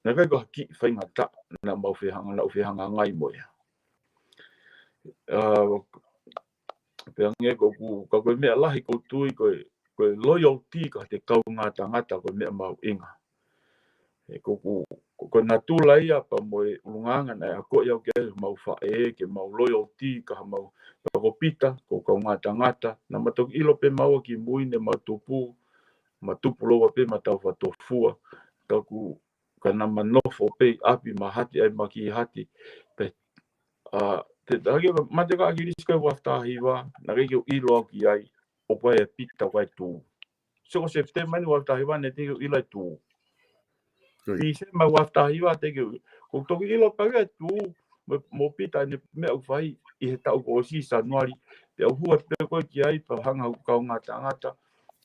naʻe ʻikai ko ha kiʻi faingataʻa naʻa mau fehanga, naʻa ku fehangahangai mo ia. ʻA, pea hangē ko ʻeku, ka ko e meʻa lahi ʻoku ou tui ko e, ko e loyalty kiate kaungā tangata ko e meʻa mahuʻinga. He ko ʻeku, ko, ko e natula ia pea mo e ʻulungaanga naʻe akoʻi au ki ai ʻe homau faʻē, ke mau loyalty kia homau, pea ko Pita, ko e kaungā tangata, naʻa ma toki ʻilo pē maua kimui ne ma tupu, ma tupu loua pē ma Taufatofua, ka ʻoku, ka naʻa ma nofo pē ʻi ʻapi ma hati ai ma ki hati. Pea, ʻa, te, hake, ma te ka ʻAkilisi ko e ua afe taha hiva, naʻe ʻikai ke u ʻilo au ki ai, ʻoku ʻi ai ʻa Pita ko e tū. So ko September ni ua afe taha hiva, naʻe teʻeki ke u ʻilo e tū. Ko ia. Tīsema ua afe taha hiva, teʻeki ke u, ko e toki ʻilo pē au e tū, mo, mo Pita ʻene meʻa ʻoku fai ʻi he taʻu kuo ʻosi Sānuali, pea u hū atu pē ko ē ki ai, pea hanga ʻe hoku kaungā tangata,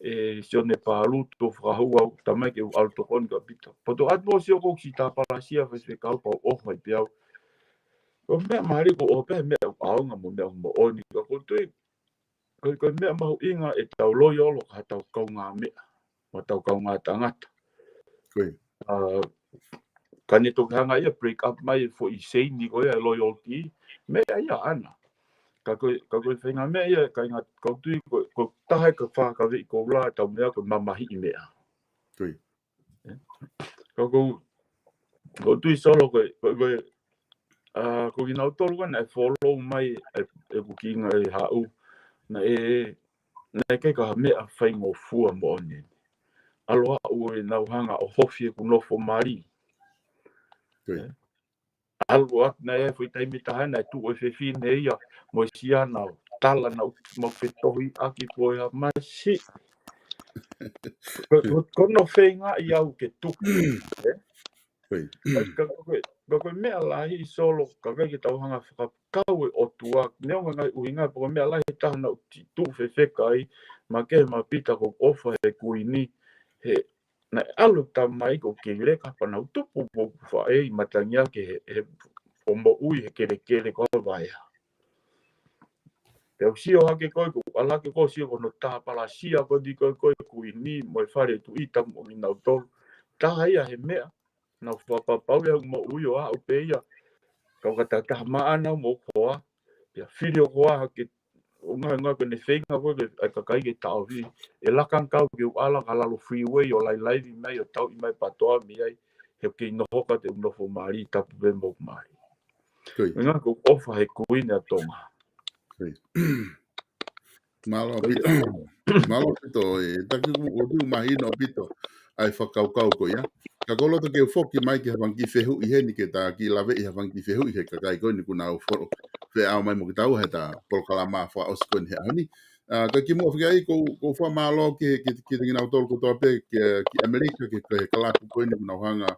ʻe Sione Palutu ʻo fakahū au, talamai ke u ʻalu tokoni kia Pita. Pea u toki ʻalu ʻo sio ko ē ki he tāpalasia faifekau pea u ʻofa ai pē au. Ko e meʻa mālie ko e ʻofa pē meʻa ʻoku ʻaonga mo e meʻa ʻoku moʻoni. Ka ʻoku ou tui, ko e, ko e meʻa mahuʻinga ʻetau loyal ki hotau kaungāmeʻa, mo hotau kaungā tangata. Ko ia. ʻA, ka ne toki hanga ia ʻo break up mai e foʻi seini ko ia e loyalty, meʻa ia ʻana. Ka ko e, ka ko e faʻahinga meʻa ia, kāinga, ʻoku ou tui ko e, ko e taha ia ʻoku fakaveʻi ko ula ʻetau meʻa ko e mamahiʻi meʻa. Ko ia. Ka ʻoku, ʻoku ou tui Solo ko e, ko e, ko e, ʻa, ko kinautolu ko ē naʻe follow mai e, ʻeku kiʻi ngaahi haʻu, naʻe, naʻe ʻikai ko ha meʻa faingofua moʻoni. ʻAlu ʻo aʻu ʻo nau hanga ʻo hofi ʻeku nofo mali. Ko ia. ʻAlu atu naʻe foʻi taimi ʻe taha naʻe tuʻu e fefine ia mo e siana ʻo tala naʻa mau fetohiʻaki ko e masi. Ko, ko, ko hono feingaʻi au ke tuku. ʻE? Ko ia. Ka, ka, ko e, ka ko e meʻa lahi Solo, ka ʻikai ke tau hanga fakakau e ʻOtua. Neongo e ngaahi ʻuhinga, pea ko e meʻa lahi ʻe taha naʻa ku tuʻu fefeka ai, makehe mo Pita ko e ʻofa he kuini, he naʻe ʻalu e tamai ko Keileka pea nau tupu ko ʻeku faʻē ʻi Matangiake he, he ʻo moʻui he kelekele ko ē ʻa Vaea. Pea u sio hake ko ē, ko e ʻalu hake ko ē ʻo sio ko hono tāpalasia ko ē ʻi ko ē ko e kuini mo e fale tuʻi tamu ʻo kinautolu. Taha ia he meʻa, nau fakapapauʻi ʻeku moʻui ʻo aʻu pē ia. Kau ka tataha maʻana mo koa, pea fili ʻo koa hake, ʻo ngā, ngā ko ʻene feinga ko ē ke, ʻa e kakai ke taʻofi, ʻe laka ange kau ke u ʻalu ki lalo freeway ʻo lailaivi mai ʻo tauʻi mai patoa mei ai, he ʻoku kei noho ka te u nofo mali, tapu pē mo mali. Ko ia. Ngā ko e ʻofa he kuini ʻa Tonga. Ko ia. Mālō ʻaupito. Mālō ʻaupito, ʻe Taki, ʻoku ou tui ʻoku mahino ʻaupito ʻa e fakakaukau ko ia. Ka ʻoku ou loto ke u foki mai ki ha fanga kiʻi fehuʻi heni ke ta kiʻi laveʻi ha fanga kiʻi fehuʻi he kakai ko eni kuo nau fo-, feʻao mai mo kitaua heʻeta polokalama fakaʻosi ko eni he ʻaho ni. ʻA, ka kimuʻa foki ai, ʻoku ou, ʻoku ou fakamālō ki he, ki, ki he kinautolu kotoa pē, ki, ki ʻAmelika, ki he, ki he kalapu ko eni kuo nau hanga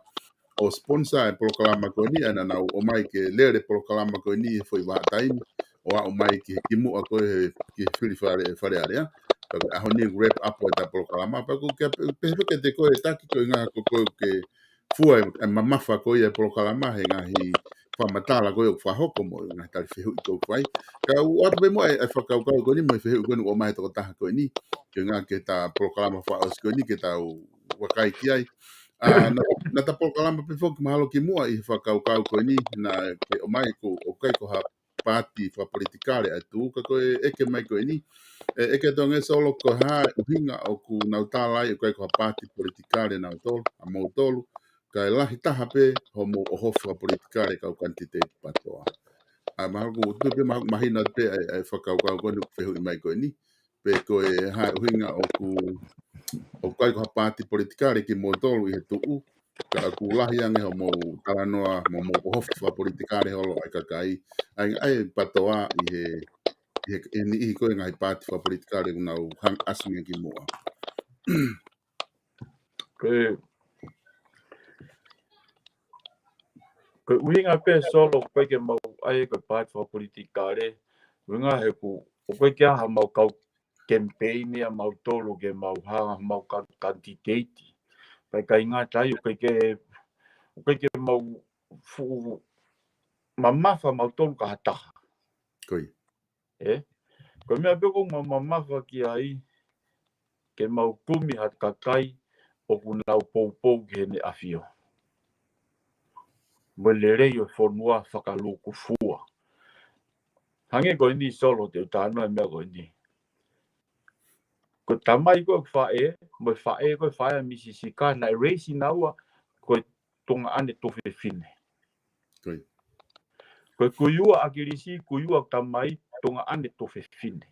ʻo sponsor e polokalama ko eni, ʻa ia naʻa nau ō mai ke lele polokalama ko eni he foʻi vahaʻa taimi, ʻo aʻu mai ki he kimuʻa ko ē he, ki he fili Fale, Fale Alea. Pea ko e ʻaho ni wrap up ʻo ʻeta polokalama. Pea ʻoku ou pehē pē kiate koe Taki ko e ʻuhinga ko koe ʻoku ke fua e, e mamafa ko ia e polokalama he ngaahi fakamatala ko ē ʻoku fakahoko mo e ngaahi tali fehuʻi ʻoku fai. Ka u ʻoatu pē muʻa e, e fakakaukau ko eni mo e fehuʻi ko eni ʻoku ʻomai he tokotaha ko eni, ke ngā ke ta polokalama fakaʻosi ko eni ke tau vakai ki ai. ʻA, naʻa, naʻa ta polokalama pē foki mahalo ki muʻa ʻi he fakakaukau ko eni, naʻa ke ʻomai ko, ʻoku ʻikai ko ha paati fakapolitikale ʻa e Tuʻu, ka ko e ʻeke mai ko eni, ʻe, ʻeke atu ange Solo ko e hā e ʻuhinga ʻoku nau tala ai ʻoku ʻikai ko ha paati politikale nautolu, ʻa moutolu, ka e lahi taha pē hoʻomou ʻohofi fakapolitikale kau kanititeiti PATOA. ʻA, mahalo ʻoku tuʻu pē, mahalo ʻoku mahino atu pē ʻa e, ʻa e fakakaukau ko eni ʻoku fehuʻi mai ko eni, pe ko e hā e ʻuhinga ʻoku, ʻoku ʻikai ko ha paati politikale kimoutolu ʻi he Tuʻu, ka ʻoku lahi ange hoʻomou talanoa mo hoʻomou ʻohofi fakapolitikale holo ʻa e kakai, ʻa e, ʻa e PATOA ʻi he, ʻi he, ʻi he niʻihi ko e ngaahi paati fakapolitikale ʻoku nau hang-, ʻasi mai ki muʻa. Ko e, ko e ʻuhinga pē Solo ʻoku ʻikai ke mau ʻai ko e paati fakapolitikale, ʻuhinga he ʻoku, ʻoku ʻikai ke ʻi ai haʻamau kau kemipeini ʻa mautolu ke mau hanga mau ka-, kanititeiti. Pea ʻikai ngata ai, ʻoku ʻikai ke, ʻoku ʻikai ke mau fuʻu mamafa mautolu ki ha taha. Ko ia. ʻE? Ko e meʻa pē ʻoku mau mamafa ki ai, ke mau kumi ha kakai ʻoku nau poupou ki heʻene ʻafio. Mo e lelei ʻo e fonua fakalūkufua. Hangē ko eni Solo te u talanoa e meʻa ko eni. Ko e tamai ko e faʻē, mo e faʻē ko e faʻē ʻa Misi Sika naʻe raise naua ko e tuongaʻane tuofefine. Ko ia. Ko e kui ua ʻa ʻAkilisi, kui ua tamai, tuongaʻane tuofefine.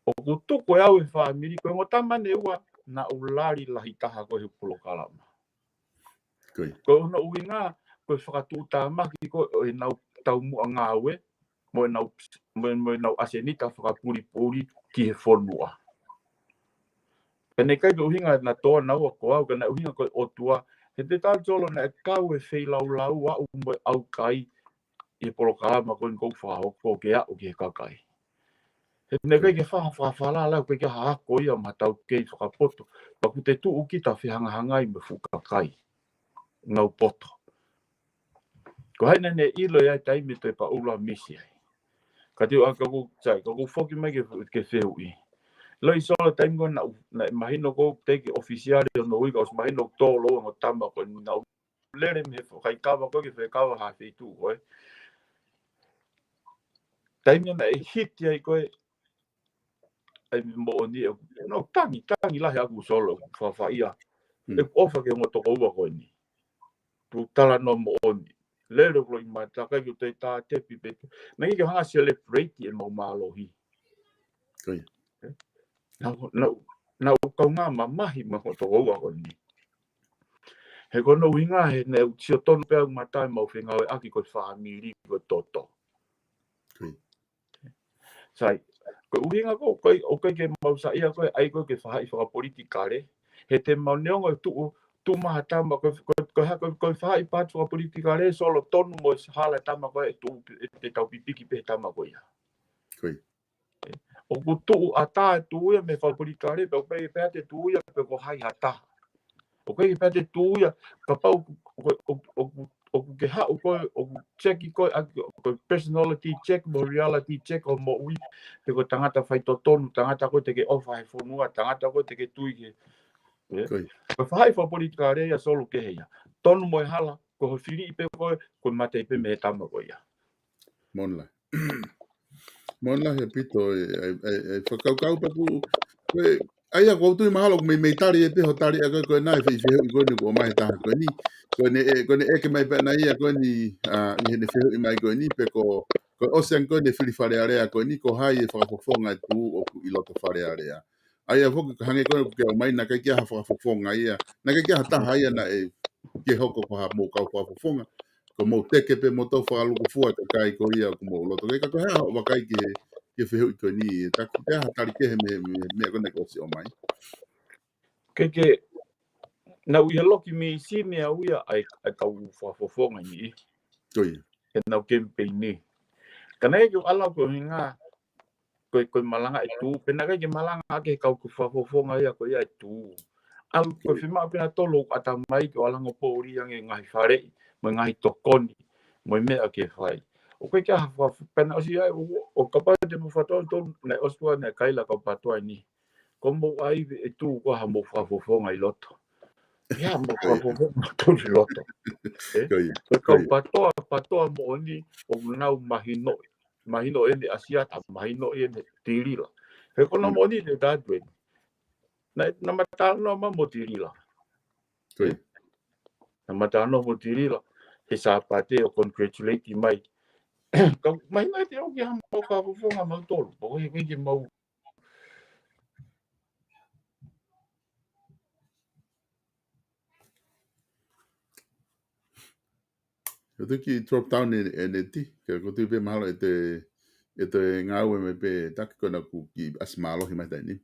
ʻOku tuku ʻe au e fāmili, ko e ongo tama ʻe ua naʻa ku lali lahi taha ko e he polokalama. Ko ia. Ko hono ʻuhinga, ko e fakatuʻutāmaki ko ē ʻo ʻenau taumuʻa ngāue, mo ʻenau, mo, mo ʻenau ʻasenita fakapulipuli ki he fonua. Ka naʻe ʻikai ke ʻuhinga naʻa tō naua ko au, ka naʻe ʻuhinga ko e ʻOtua, he te tau Solo naʻe kau e feilaulau aʻu mo e ʻaukai ʻi he polokalama ko eni ʻoku ou fakahoko ke aʻu ki he kakai. He naʻe ʻikai ke faha fakafalala, ʻikai ke ha ako ia maʻa tautolu kei fakapoto. Pea ʻoku te tuʻu kita fehangahangai mo e fuʻu kakai. Nau poto. Ko hai naʻa ne ʻilo ia ʻi he taimi ʻe toe paula misi ai. Ka te u ʻa ka ʻoku sai, ka ʻoku foki mai ke, ke fehuʻi. Loi Solo taimi ko ē naʻa ku, naʻe mahino ʻoku ou teke ʻofisiale ʻo noui ka ʻosi mahino ʻoku tō lou ongo tama ko ē naʻa ku lele mei he fo-, kai kava ko ē ke fai kava ha feituʻu ko ē. Taimi naʻe hiti ai ko ē, ʻai me moʻoni ʻe, no, tangi, tangi lahi ʻaku Solo, fakafaʻia. Mm. ʻE ʻofa ki he ongo tokoua ko eni. Tuʻu talanoa moʻoni. Lele ʻo loi mata kai ko te tā tepi pe. Naʻe ʻikai ke hanga celebrate ʻemau mālohi. Ko ia. Naʻa, naʻa, naʻa ku kaungā mamahi mo e ongo tokoua ko eni. He ko hono ʻuhinga he naʻe u sio tonu pē au mata ʻemau fengāueʻaki ko e fāmili ko e toto. Ko ia. Sai, ko e ʻuhinga ko, ko e, ʻoku ʻikai ke mau saiʻia ko e ʻai ko ē ke faʻahi fakapolitikale, he te mau neongo e tuʻu, tuʻu maha tama, ko, ko, ko e ha, ko, ko e faʻahi paati fakapolitikale, Solo tonu mo e hala tama ko ē tuʻu, ʻe te tau pipiki pē he tama ko ia. Ko ia. ʻOku tuʻu ʻatā e tuʻu ia mei he fakapolitikale, pea ʻoku ʻikai pē te tuʻu ia pe ko hai ha taha. ʻOku ʻikai pē te tuʻu ia, kapau ʻoku, ʻoku, ʻoku, ʻoku ke haʻu ko ē, ʻoku check ko ē, ʻa, ko e personality check, mo reality check ʻo moʻui, pe ko e tangata faitotonu, tangata ko ē te ke ʻofa he fonua, tangata ko ē te ke tui ke. ʻE? Ko ia. Ko e faʻahi fakapolitikale ia Solo kehe ia. Tonu mo e hala, ko ho fili pē ko ē, ko e mate pē mei he tama ko ia. Monla. Monla he pito e, e, e, e fakakaukau paku, ko e, ʻa ia ʻoku ou tui mahalo ʻoku meimei tali ʻe pē ho tali ʻa ko ē ko ena e fei fehuʻi ko eni ʻoku ʻomai he taha ko eni. Ko eni ʻe, ko eni ʻeke mai pē ʻana ia ko eni, ʻa, ʻi heʻene fehuʻi mai ko eni, pe ko, ko e ʻosi ange ko eni e fili Fale Alea ko eni, ko hai e fakafofonga e Tuʻu ʻoku ʻi loto Fale Alea. ʻA ia foki ka hangē ko ē ʻoku ke ʻomai naʻe ʻikai ke ʻi ai ha fakafofonga ia, naʻe ʻikai ke ʻi ai ha taha ia naʻe ke hoko ko ha mou kau fakafofonga. Ko mou teke pē mo tau fakalūkufua e kakai ko ia ʻoku mou loto. Ke ka ko e hā hoʻo vakai ki he, ki he fehuʻi ko eni, ʻe taku ke ha tali kehe mei, mei, mei ko ena ʻoku ʻosi ʻomai. Ke, ke, naʻa ku ʻi he loki mei Sini au ia ʻai, ʻai kau fakafofonga ni. Ko ia. He naʻa ku kemipeini. Ka naʻe ʻikai ke u ʻalu au ko e ʻuhinga, ko e, ko e malanga e Tuʻu, pe naʻe ʻikai ke malanga ʻaki he kau ko e fakafofonga ia ko ia e Tuʻu. ʻAlu ko e fiemaʻu pē ʻe nautolu ʻo ʻatamai ke ʻalu ʻo pōlia ange ngaahi faleʻi, mo e ngaahi tokoni, mo e meʻa ke fai. ʻOku ʻikai ke ʻi ai ha fakafofonga pea ʻosi ai, ʻo, ʻo kapau te mou fakatoa ʻe nautolu, naʻe ʻosi ua naʻe kaila kau PATOA ni. Ko mou ʻai ʻe tuʻu ko ha mou fakafofonga ʻi loto. ʻIo, mou fakafofonga ʻi loto. ʻE? Ko ia, ko e kau PATOA, PATOA moʻoni, ʻoku nau mahinoʻi. Mahinoʻi ʻene ʻasiata, mahinoʻi ʻene tilila. He ko hono moʻoni te u tala atu eni. Naʻa, naʻa ma talanoa ma mo tilila. Ko ia. Naʻa ma talanoa mo tilila. He Sāpate ʻo congratulate mai. Ka mahino ʻe te ʻoki ha mou fakafofonga mautolu. Pea ko e, ko e ke mau ʻE tuki drop down ʻe, ʻe Neti, ka ko e tuʻu pē mahalo ʻe te, ʻe te ngāue mai pē taki ko ena kuo kiʻi ʻasi mālohi mai taimi ni.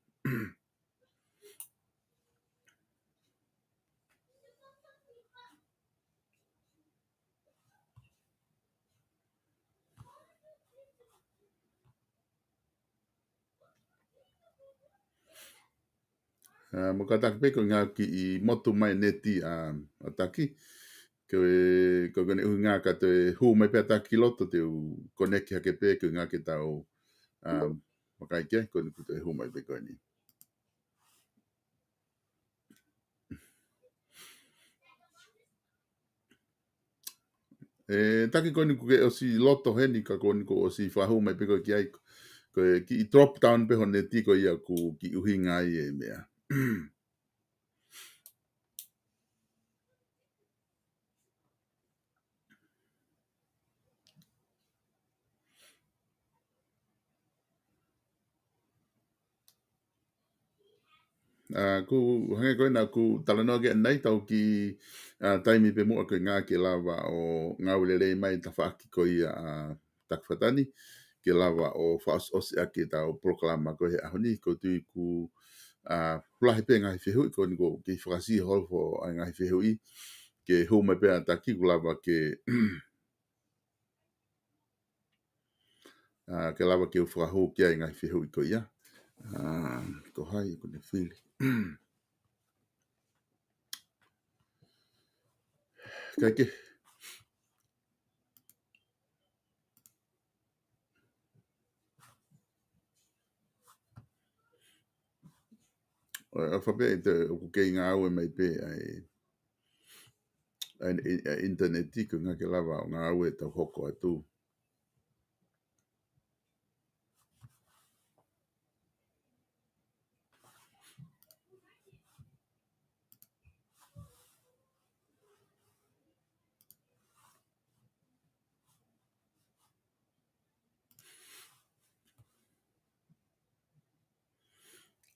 ʻA, mo kātaki pē ko e ngaahi kiʻi motu mai Neti ʻa, ʻa taki. Ko e, ko e ngaahi ʻuhinga ka te hū mai pē ʻa taki loto te u koneki hake pē ko e ngaahi ke tau, ʻa, makai ke, ko eni kuo te hū mai pē ko eni. ʻE, taki ko eni kuo ke ʻosi loto heni ka ko eni kuo ʻosi fakahū mai pē ko e ki ai. Ko e kiʻi drop down pē ho Neti ko ia ʻoku kiʻi ʻuhinga ai e meʻa. ʻA, ʻoku hangē ko ena ʻoku talanoa ki ai ʻanenai tau kiʻi, ʻa, taimi pē muʻa ko e ngaahi ke lava ʻo ngāue lelei mai tafaʻaki ko ia ʻa Taki Fatani, ke lava ʻo fakaʻosiʻosi ʻaki ʻetau polokalama ko e he ʻaho ni, ko e tuʻu ʻoku, ʻa, lahi pē ngaahi fehuʻi, ko eni kuo kiʻi fakasio holo ʻa e ngaahi fehuʻi, ke hū mai pē ʻa taki kuo lava ke ʻA, ke lava ke u fakahū ki ai ngaahi fehuʻi ko ia. ʻA, ko hai ʻoku ne fili. Kae kehe. ʻO, ʻa fape ʻe te, ʻoku kei ngāue mai pē ʻa e, ʻa e, ʻa e ʻinitaneti ko e ngaahi ke lava ʻo ngāue tau hoko atu.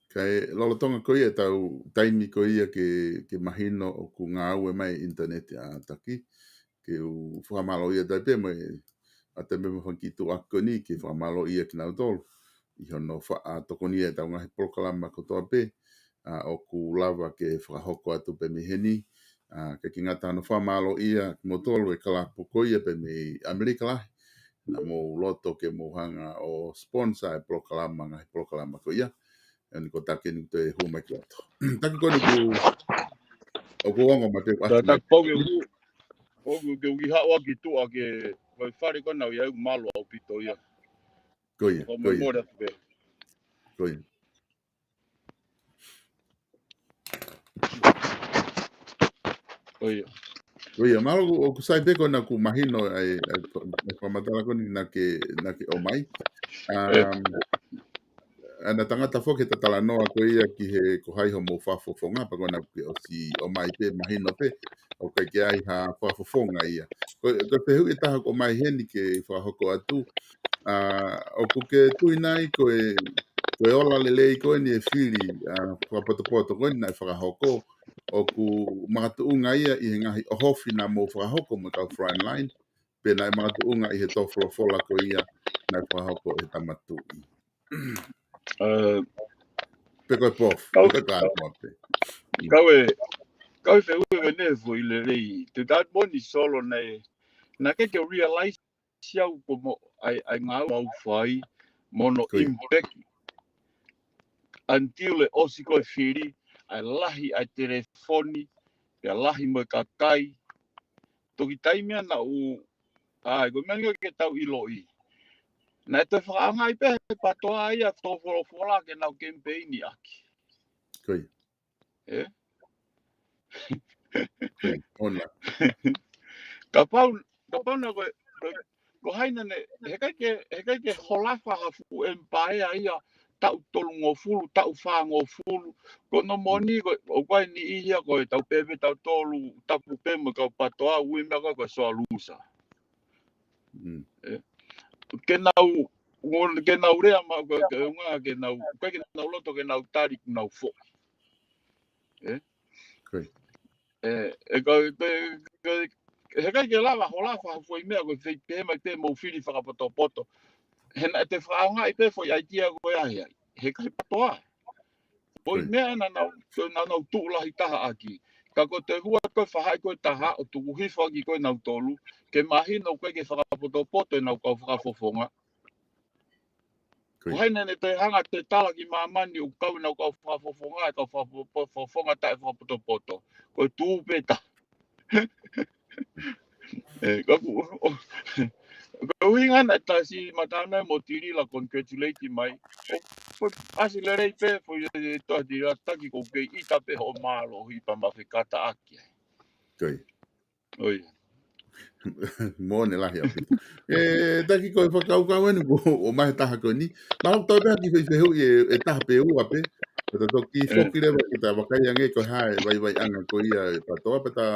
Kae lolotonga ko ia ʻetau taimi ko ia ke, ke mahino ʻoku ngāue mai ʻinitaneti ʻa taki, ke u fakamālō ia tai pē mai ʻa te mema fanga kiʻi tuʻuaki ko eni ke fakamālō ia kinautolu ʻi hono faʻa tokoni ʻetau ngaahi polokalama kotoa pē, ʻa, ʻoku lava ke fakahoko atu pē mei heni, ʻa, ke ke ngata hono fakamālō ia kimoutolu e kalapu ko ia pē mei ʻAmelika lahi. Naʻa mou loto ke mou hanga ʻo sponsor e polokalama, ngaahi polokalama ko ia. ʻA eni ko taki eni te hū mai ki loto. Taki ko eni kuo, ʻoku ongo mai pē ʻoku ʻasi mai. Taki pau ke u, ʻoku ke u kiʻi haʻu ʻaki tuʻa ke, ko e fale ko ena ʻoku ʻi ai ʻoku mālō ʻaupito ia. Ko ia, ko ia. Ko ia. Ko ia. Ko ia, mālō ʻoku, ʻoku sai pē ko ena kuo mahino ai, ai, ai fakamatala ko eni naʻa ke, naʻa ke ʻomai. ʻAm, ʻa e tangata foki he talanoa ko ia ki he ko hai hoʻomou fakafofonga, pea ko ena kuo ke ʻosi ʻomai pē, mahino pē, ʻoku ʻikai ke ʻi ai ha fakafofonga ia. Ko, ko e fehuʻi ʻe taha ʻoku ʻomai heni ke fakahoko atu, ʻa, ʻoku ke tui nai ko e, ko e ola lelei ko eni e fili, ʻa, fakapotopoto ko eni naʻe fakahoko, ʻoku makatuʻunga ia ʻi he ngaahi ʻohofi naʻa mou fakahoko mo e kau Frontline, pe naʻe makatuʻunga ʻi he tō folofola ko ia naʻe fakahoko ʻe he Tama Tuʻi. ʻE, pe ko e pof, kau, pe ko e kātoa pē. Kau e, kau e fehuʻi ʻe venefu ʻi lelei. Te u tala atu moʻoni Solo naʻe, naʻe ʻikai ke u realize siau ko mo, ʻai, ʻai ngāue ʻoku fai, mo hono impact. Until e ʻosi ko e fili, ʻa e lahi ʻa e telefoni, pea lahi mo e kakai. Toki taimi ia naʻu, ʻa e, ko e meʻa ni ke tau ʻiloʻi. Naʻe toe fakaʻaongaʻi pē he PATOA ia tō folofola ke nau kemipeini ʻaki. Ko ia. Ē? Ko ia, ʻoua. Kapau, kapau naʻe ko e, ko e, ko hai naʻa ne, he ʻikai ke, he ʻikai ke holofa ha fuʻu empire ia, taʻu tolungofulu, taʻu fāngofulu. Ko hono moʻoni ko e, ʻoku ʻi ai e niʻihi ia ko e tau pehē pē tautolu, tapu pē mo e kau PATOA, ui meʻa ko e, ko e sore loser. Mm. Ē, ke nau, ke nau lea ma, ke, ke, ke nau, ke nau loto ke nau tali, ke nau foʻi. Ē? Ko ia. Ē, ē, ko, ko, ko, he ʻikai ke lava holofa ha foʻi meʻa ko e fai pē mai pē mo fili fakapotopoto. He naʻe toe fakaʻaongaʻi pē foʻi ʻaitia ko ia he, he kai PATOA. Foʻi Ko ia. meʻa naʻa nau, ko e naʻa nau tuʻu lahi taha ʻaki. Ka ko e toe hua ko e fahaʻi ko e taha ʻo tuku hifo ʻaki ko e nautolu, ke mahino ko e ke fakapotopoto e nau kau fakafofonga. Ko ia. Ko hai naʻa ne toe hanga toe tala ki māmani ʻoku kau e nau kau fakafofonga, e kau fakafofonga taʻe fakapotopoto. Ko e tū pē taha. Ē, ka ku, ʻo, ʻo, ko e ʻuhinga naʻe tasi matana mo Tilila congratulate mai. ʻO, ko e ʻasi lelei pē, foʻi, ē, toa Tilila taki ko e kei ʻita pē hoʻo mālohi pea mo fekata ʻaki. Ko ia. ʻO ia. Moʻoni lahi ʻaupito. Ē, taki ko e fakakaukau eni ko e ʻomai he taha ko eni. Mahalo tau pehē ki he fehuʻi ē, ʻe taha pe ua pē. Pea ta toki Ē. foki leva ke ta vakai ange ko e hā e vaivaiʻanga ko ia e PATOA pea ta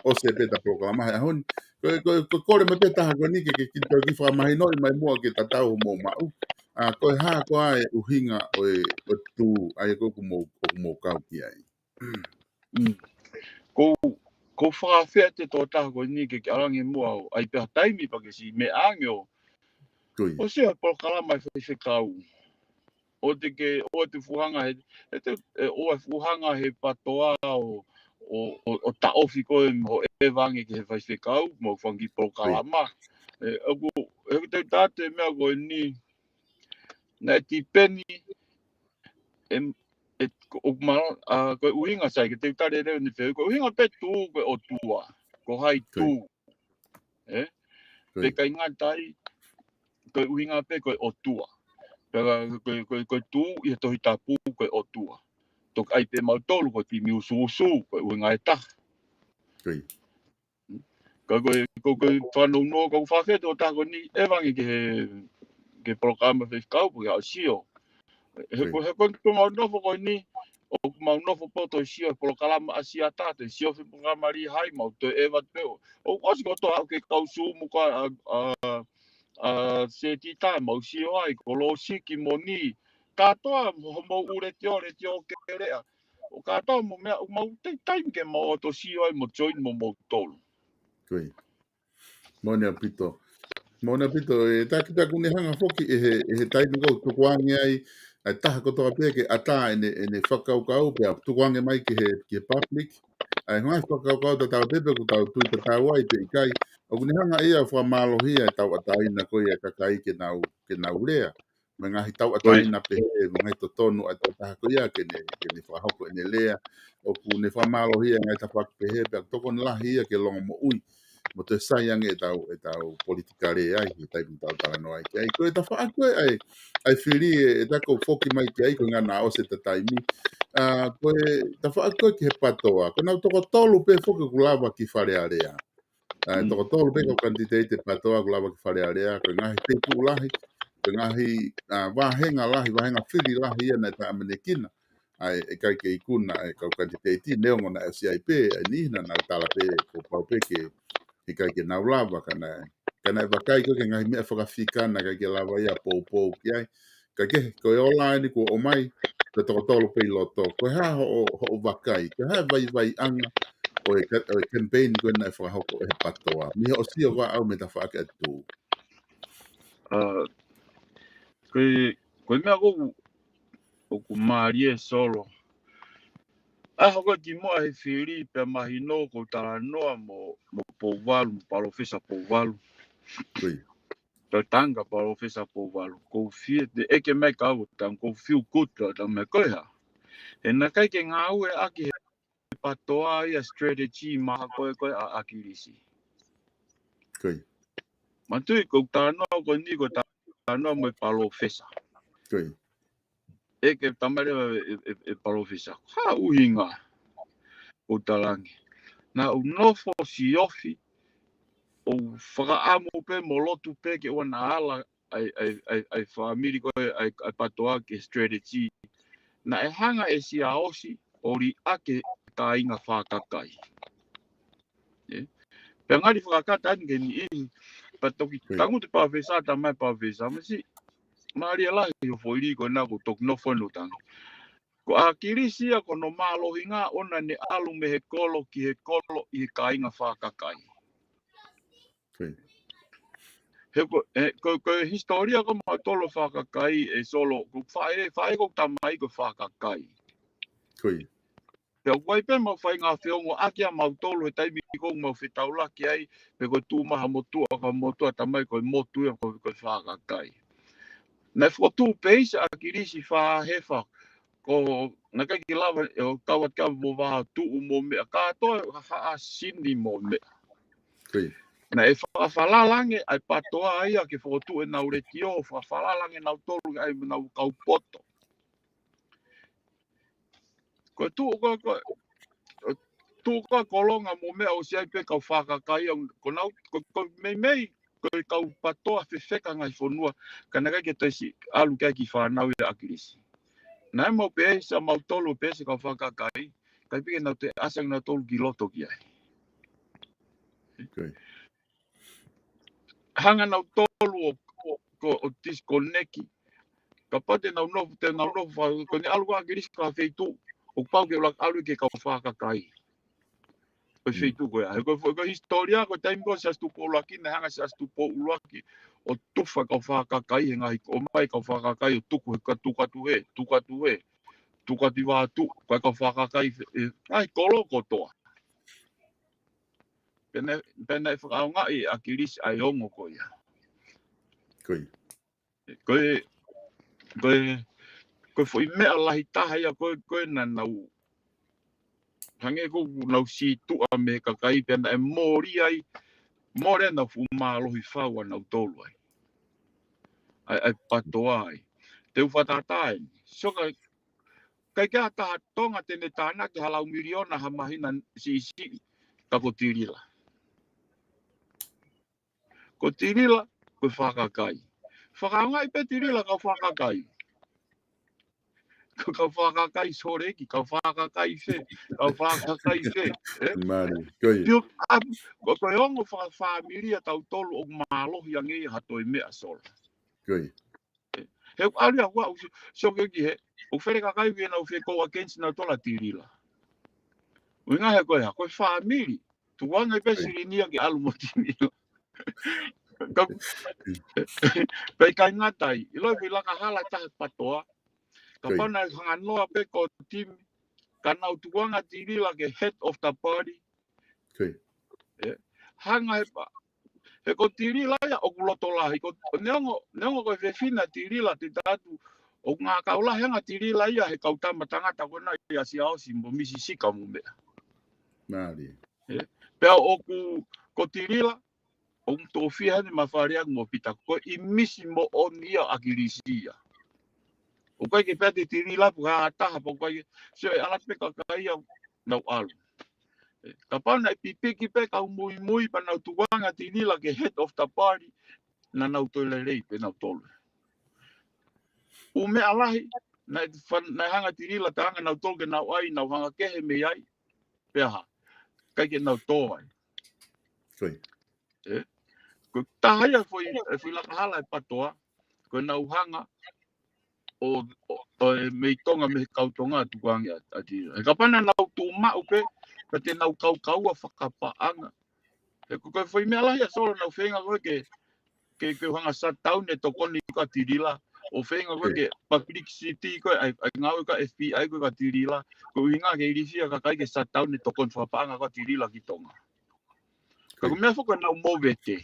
ʻosi pē ʻeta polokalama he ʻaho ni. Ko e, ko e, ko e kole mai pē taha ko eni ke, ke, ke toki fakamahinoʻi mai muʻa ke tatau mo maʻu. ʻA, ko e hā koā e ʻuhinga ʻo e, ʻo e tū, ʻa ia ko ē ʻoku mou, ʻoku mou kau ki ai. Mm. Ko, ko fakafeʻatunga ʻe he tokotaha ko eni ke, ke ʻalu ange muʻa ʻo ʻai pē ha taimi pea ke siʻi meʻa ange ʻo, Ko ia. ʻo sio he polokalama e faifekau. ʻOua te ke, ʻoua te fuʻu hanga he, he te, ē, ʻoua fuʻu hanga he PATOA ʻo, ʻo, ʻo, ʻo taʻofi koe mo e ʻeva ange ki he faifekau, mo e fanga kiʻi polokalama. Ē, ʻoku, ʻoku te tate meʻa ko eni, naʻe tipeni, em, ē, ko, ʻoku ma, ʻa, ko e ʻuhinga sai, ke te tali lelei ni pē, ko e ʻuhinga pē tū, ko e ʻOtua, ko hai Ko ia. tū. Ē? Ko Pe ia. kai ngata ai, ko e ʻuhinga pē ko e ʻOtua. Pea ko e, ko e, ko e tū ʻi he Tohi Tapu ko e ʻOtua. Toki ʻai pē mautolu ko e kimi usuusu, ko e ʻuhinga ʻe taha. Ko ia. Ka ko e, ko e, ko e fanongo, ko e fakafeʻatunga ʻe he tokotaha ko eni, ʻeva ange ki he, ki he polokalama faifekau, pe ke haʻu ʻo sio. He ko, he ko, ko mau nofo ko eni, ʻoku mau nofo poto ʻo sio he polokalama ʻAsiata, te sio he polokalama Lihai, mau toe ʻeva pē ʻo, ʻo ʻosi ko e toa ke kau Zoom ko ā, ʻa, ʻa, ʻa, Setita, mau sio ai, ko Losiki mo Ni, kātoa mo, mo ʻUletio, Letio Keleʻa, ʻo kātoa mo meʻa, ʻo mau te taimi ke mau ō ʻo sio ai mo join mo moutolu. Ko ia. Moʻoni ʻaupito. Moʻoni ʻaupito, ē, taki pea ʻoku ne hanga foki ʻe he, ʻe he taimi ko ē ʻoku tukuange ai, ʻa e taha kotoa pē ke ʻatā ʻene, ʻene fakakaukau pea tukuange mai ki he, ki he public. ʻA e ngaahi fakakaukau tatau pē pe ʻoku tau tui tatau ai pe ʻikai. ʻOku ne hanga ia ʻo fakamālohia e tauʻatāina ko ia e kakai ke nau, ke nau lea. Mo e ngaahi tauʻatāina pehē, mo e ngaahi totonu ʻa e tokotaha ko ia ke ne, ke ne fakahoko ʻene lea. ʻOku ne fakamālohia e ngaahi tafaʻaki pehē, pea ʻoku tokoni lahi ia ke longomoʻui mo toe sai ange ʻetau, ʻetau politikale ai, he taimi ʻoku tau talanoa ai ki ai. Ko e tafaʻaki ko ē ʻa e, ʻa e fili ē, ʻe taku foki mai ki ai, ko e ngaahi ʻosi ʻeta taimi. ʻA, ko e tafaʻaki ko ē ki he PATOA. Ko ʻenau toko tolu pē foki ʻoku lava ki Fale Alea. ʻA, Mm. toko tolu pē kau kanititeiti PATOA ʻoku lava ki Fale Alea, ko e ngaahi feituʻu lahi, ko e ngaahi, ʻa, vāhenga lahi, vāhenga fili lahi ia naʻe taʻeʻamanekina. ʻA, ʻe ʻikai ke ikuna e kau kanititeiti, neongo naʻe ʻosi ʻi ai pē, ʻa e niʻihi naʻa nau tala pē, kuo pau pē ke, ʻikai ke nau lava, ka naʻe, ka naʻe vakai ko ē ki he ngaahi meʻa fakafika naʻe ʻikai ke lava ia ʻo poupou ki ai. Ka ke, ko e ola eni kuo ʻomai, ko e toko tolu pē ʻi loto. Ko e hā hoʻo, hoʻo vakai, ko e hā e vaivaiʻanga ʻo e ka-, ʻo e campaign ko ē naʻe fakahoko ʻe he PATOA. Mei hoʻo sio ko ē ʻaʻau mei he tafaʻaki ʻa e tū. ʻA, ko e, ko e meʻa ko ē ʻoku, ʻoku mālie Solo. ʻA, hoko ki muʻa he fili pea mahino ko e talanoa mo, mo Pouvalu, mo Palōfesa Pouvalu. Ko ia. Tau tanga Palōfesa Pouvalu. Ko e fie, te ʻeke mai kau tanga, ko e feel good tau tanga mai ko e hā. He naʻe ʻikai ke ngāueʻaki he PATOA ia strategy maha ko ē ko ē ʻa ʻAkilisi. Ko ia. Manatuʻi ko e talanoa ko eni ko e talanoa mo e palōfesa. Ko ia. ʻEke tamale e, e, e palōfesa. Ha ʻuhinga ʻo talangi. Naʻa ku nofo siofi ʻo fakaʻamu pē mo lotu pē ke ʻoua naʻa ala ʻa e, ʻa e, ʻa e, ʻa e fāmili ko ē, ʻa e, ʻa e PATOA ki he strategy. Naʻe hanga ʻe Siaosi ʻo liʻaki e kāinga fakakakai. ʻE? Pea ngali fakakata ʻeni ke niʻihi, pea toki Ko ia. tangutu e palōfesa, talamai e palōfesa, masi, mālie lahi hoʻo foʻi lī ko ena ʻoku toki nofo ʻi he tangi. Ko ʻAkilisi ia ko hono mālohinga ʻona ne ʻalu mei he kolo ki he kolo ʻi he kāinga fakakakai. Ko ia. He ko, e, ko, ko e hisitōlia ko mautolu fakakakai ē Solo, ko e faʻē, faʻē ko e tamai ko e fakakakai. Ko ia. Pea ʻoku ʻi ai pē ʻemau faʻahinga feongoʻaki ʻa mautolu he taimi ko ē ʻoku mau fetaulaki ai, pe ko e tuʻu mai ha motuʻa, ko e motuʻa tamai ko e motu ia ko, ko e fakakakai. Naʻe fokotuʻu peisi ʻa ʻAkilisi Faʻahefa, ko naʻe ʻikai ke lava ʻo kau atu ki ai mo Vātuʻu mo meʻa kātoa, ha, ha Sini mo meʻa. Ko ia. Naʻe fakafalala ange ʻa e PATOA ia ke fokotuʻu ʻenau letiō, fakafalala ange nautolu ʻa ʻenau kau poto. Ko e tuʻu ko, ko, tuʻu ko Kolonga mo meʻa ʻosi ʻi ai pē kau fakakakai ia, ko nau, ko, ko meimei, ko e kau PATOA fefeka ngaahi fonua, ka naʻe ʻikai ke toe siʻi ʻalu ki ai e kiʻi fānau ia ʻa ʻAkilisi. Naʻe mau peesi ʻa mautolu peesi kau fakakakai, ʻikai pē ke nau toe ʻasi ange nautolu ki loto ki ai. Ko ia. Hanga nautolu ʻo, ʻo, ʻo, ʻo disconnect. Kapau te nau nofo, te nau nofo, fa-, ko ʻene ʻalu ko ʻAkilisi ki ha feituʻu, ʻoku pau ke ʻuluaki ʻalu ki he kau fakakakai. Ko e Mm. feituʻu ko ia. He ko, ko, ko e hisitōlia ko e taimi ko ē ʻa Siaosi Tupou ʻUluaki, naʻe hanga ʻe Siaosi Tupou ʻUluaki ʻo tufa e kau fakakakai he ngaahi, ʻomai e kau fakakakai ʻo tuku he ka tuku atu hē, tuku atu hē, tuku atu ʻi Vātuʻu, ko e kau fakakakai, e, ngaahi kolo kotoa. Pea naʻe, pea naʻe fakaʻaongaʻi ʻe ʻAkilisi ʻa e ongo ko ia. Ko ia. Ko e, ko e, ko e foʻi meʻa lahi taha ia ko e, ko e naʻa nau, hangē ko ʻenau sītuʻa mei he kakai pea naʻe mole ai, mole ʻenau fuʻu mālohi fau ʻa nautolu ai. ʻA e, ʻa e PATOA ai. Te u fakatātā eni. Sio ka, ʻikai ke ʻi ai ha taha Tonga te ne tānaki ha laui miliona ha māhina siʻisiʻi, ka ko Tilila. Ko Tilila, ko e fakakakai. Fakaʻaongaʻi pē Tilila kau fakakakai. Ko e kau fakakakai Sōleki, kau fakakakai fē, kau fakakakai fē, ē? Mālie, ko ia. Pio, a, ko, ko e ongo fakafāmili ʻa tautolu ʻoku mālohi ange ia ha toe meʻa Solo. Ko ia. He ʻoku ʻalu ia ʻoku ʻosi, sio ki he, ʻoku fele kakai ʻoku nau fie go against nautolu ʻa Tilila. ʻUhinga he ko e hā, ko e fāmili. Tukuange pē Ko ia. Silinia ke ʻalu mo Tilila. Ka, pea ʻikai ngata ai, ʻiloʻi pē laka hala taha PATOA. Kapau Ko ia. naʻe hanga noa pē ko e timi, ka nau tukuange Tilila ke head of the party. Ko ia. Ē, hanga he pa, he ko Tilila ia ʻoku loto lahi, ko neongo, neongo ko e fefine ʻa Tilila te tau ʻoku ngākau lahi ange ʻa Tilila ia he kau tama tangata ko ena ia Siaosi mo Misi Sika mo meʻa. Mālie. Ē, pea ʻoku, ko Tilila, ʻoku tō fia heni ma fale angu mo Pita ko e ʻimisi moʻoni ia ʻa ʻAkilisi ia. ʻOku ʻikai ke pehē ʻe Tilila pe ko ha taha pe ko e, sio e ala pē kakai ia nau ʻalu. Ē, kapau naʻe pipiki pē kau muimui pea nau tukuange Tilila ke head of the party, naʻa nau toe lelei pē nautolu. ʻŪ meʻa lahi, naʻe fa-, naʻe hanga Tilila tangata nautolu ke nau ʻai, nau hanga kehe mei ai, pea hā, ʻikai ke nau tō ai. Ko ia. Ē? Ko e taha ia foʻi, e foʻi laka hala ʻa e PATOA, ko ʻenau hanga ʻo, ʻo, ʻo e mei Tonga, mei he kau Tonga tukuange ʻa, ʻa Tilila. He kapau naʻa nau tuʻu maʻu pē, ka te nau kaukaua fakapaʻanga. He ko, ko e foʻi meʻa lahi ia Solo naʻa nau feinga ko ē ke, ke, ke hanga shutdown e tokoni ko ē ʻa Tilila. ʻO feinga ko ē ke publicity ko ē, ʻa e, ʻa e ngāue ko ē ʻa e FBI ko ē kia Tilila. Ko e ʻuhinga ke ilifia kakai ke shutdown e tokoni fakapaʻanga ko ē ʻa Tilila ki Tonga. Ka ko e meʻa foki ko ʻenau movete.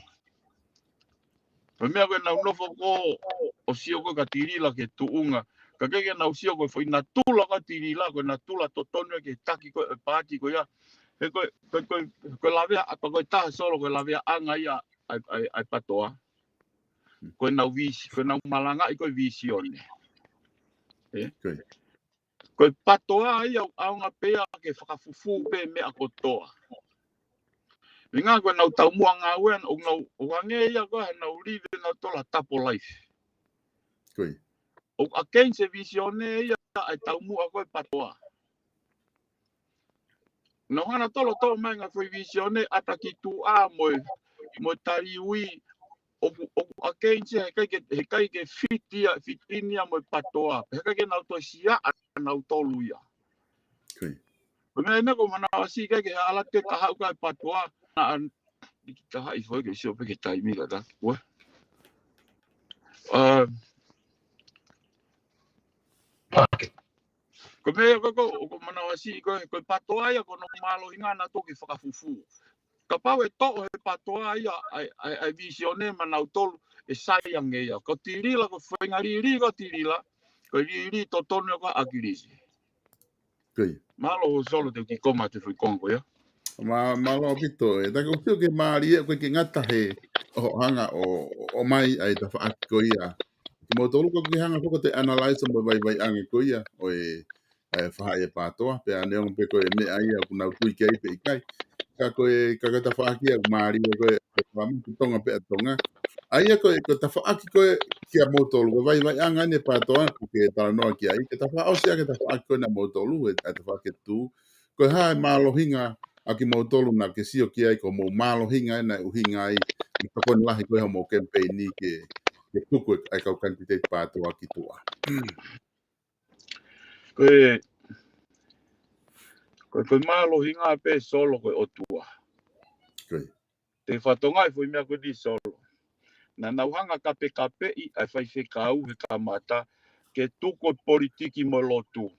Ko e meʻa ko ē naʻa nau nofo ko ē ʻo sio ko ē kia Tilila ki he tuʻunga Ka ʻikai ke nau sio ko e foʻi natula ko ē tilila, ko e natula totonu ia ke taki ko ē paati ko ia. He ko e, ko e, ko e, ko e lavea, ʻa ko e taha Solo, ko e laveaʻanga ia ʻa e, ʻa e, ʻa e PATOA. Ko e nau visi, ko e nau malangaʻi ko e visione. Ē? Ko e. Ko e PATOA ia ʻoku ʻaonga pē ia ke fakafufū pē meʻa kotoa. Meʻa ko e nau taumuʻa ngāue, ʻoku nau, ʻoku hangē ia ko e nau live nau tola tapo life. Ko e. ʻOku against e visione ia ʻa e taumuʻa ko e PATOA. Nau hanga tolo toʻo mai ngaahi foʻi visione ʻata ki tuʻa mo e, mo e taliui, ʻoku, ʻoku against ia, he ʻikai ke, he ʻikai ke fit ia, fit in ia mo e PATOA. He ʻikai ke nau toe siaʻa nautolu ia. Ko e. Ko e meʻa ena ʻoku manavasiʻi ʻikai ke ala ke kahaʻu ka e PATOA, na an, iki kahaʻi foʻi ke sio pē ki he taimi ka ta. Ua. Um, Ko e meʻa ko ē ʻoku manavasiʻi ko e, ko e PATOA ia ko hono mālohinga naʻa toki fakafufū. Kapau ʻe toʻo he PATOA ia ʻa e, ʻa e, ʻa e visione maʻanautolu ʻe sai ange ia. Ko tilila, ko e faʻahinga lili ko tilila, ko e lili totonu ko ē ʻa ʻAkilisi. Ko ia. Mālō Solo te u kiʻi koma atu e foʻi konga ko ia. Mā-, mālō ʻaupito ē. Ta ko e sio ke mālie ʻoku ʻikai ke ngata he ʻoku hanga ʻo, ʻo, ʻomai ʻa e tafaʻaki ko ia. Kimoutolu ʻoku ke hanga foki ʻo toe analyze mo e vaivaiʻanga ko ia ʻo e, ʻa e faʻahi ʻa e PATOA, pea neongo pē ko e meʻa ia ʻoku nau tui ki ai pe ʻikai. Ka ko e, ka ko e tafaʻaki ia ʻoku mālie ko e, ko e fakamuku Tonga pea Tonga. ʻA ia ko e, ko e tafaʻaki ko ē kia moutolu, ko e vaivaiʻanga ʻeni ʻa e PATOA ʻoku ke talanoa ki ai, ke tafaʻaki ʻosi ʻa e tafaʻaki ko ē naʻa moutolu, ʻe, ʻa e tafaʻaki ʻe tuʻu. Ko e hā e mālohinga ʻa kimoutolu naʻa ke sio ki ai ko hoʻomou mālohinga ʻena ʻe ʻuhinga ai ʻi he tokoni lahi ko ē hoʻomou campaign ke, ke tuku ʻa e kau kanititeiti PATOA ki tuʻa. Ko e, ko e, ko e mālohinga pē Solo ko e ʻOtua. Ko e. Te u fakatokangaʻi e foʻi meʻa ko eni Solo. Naʻa nau hanga kapekapeʻi ʻa e faifekau he kamata ke tuku e politiki mo e lotu.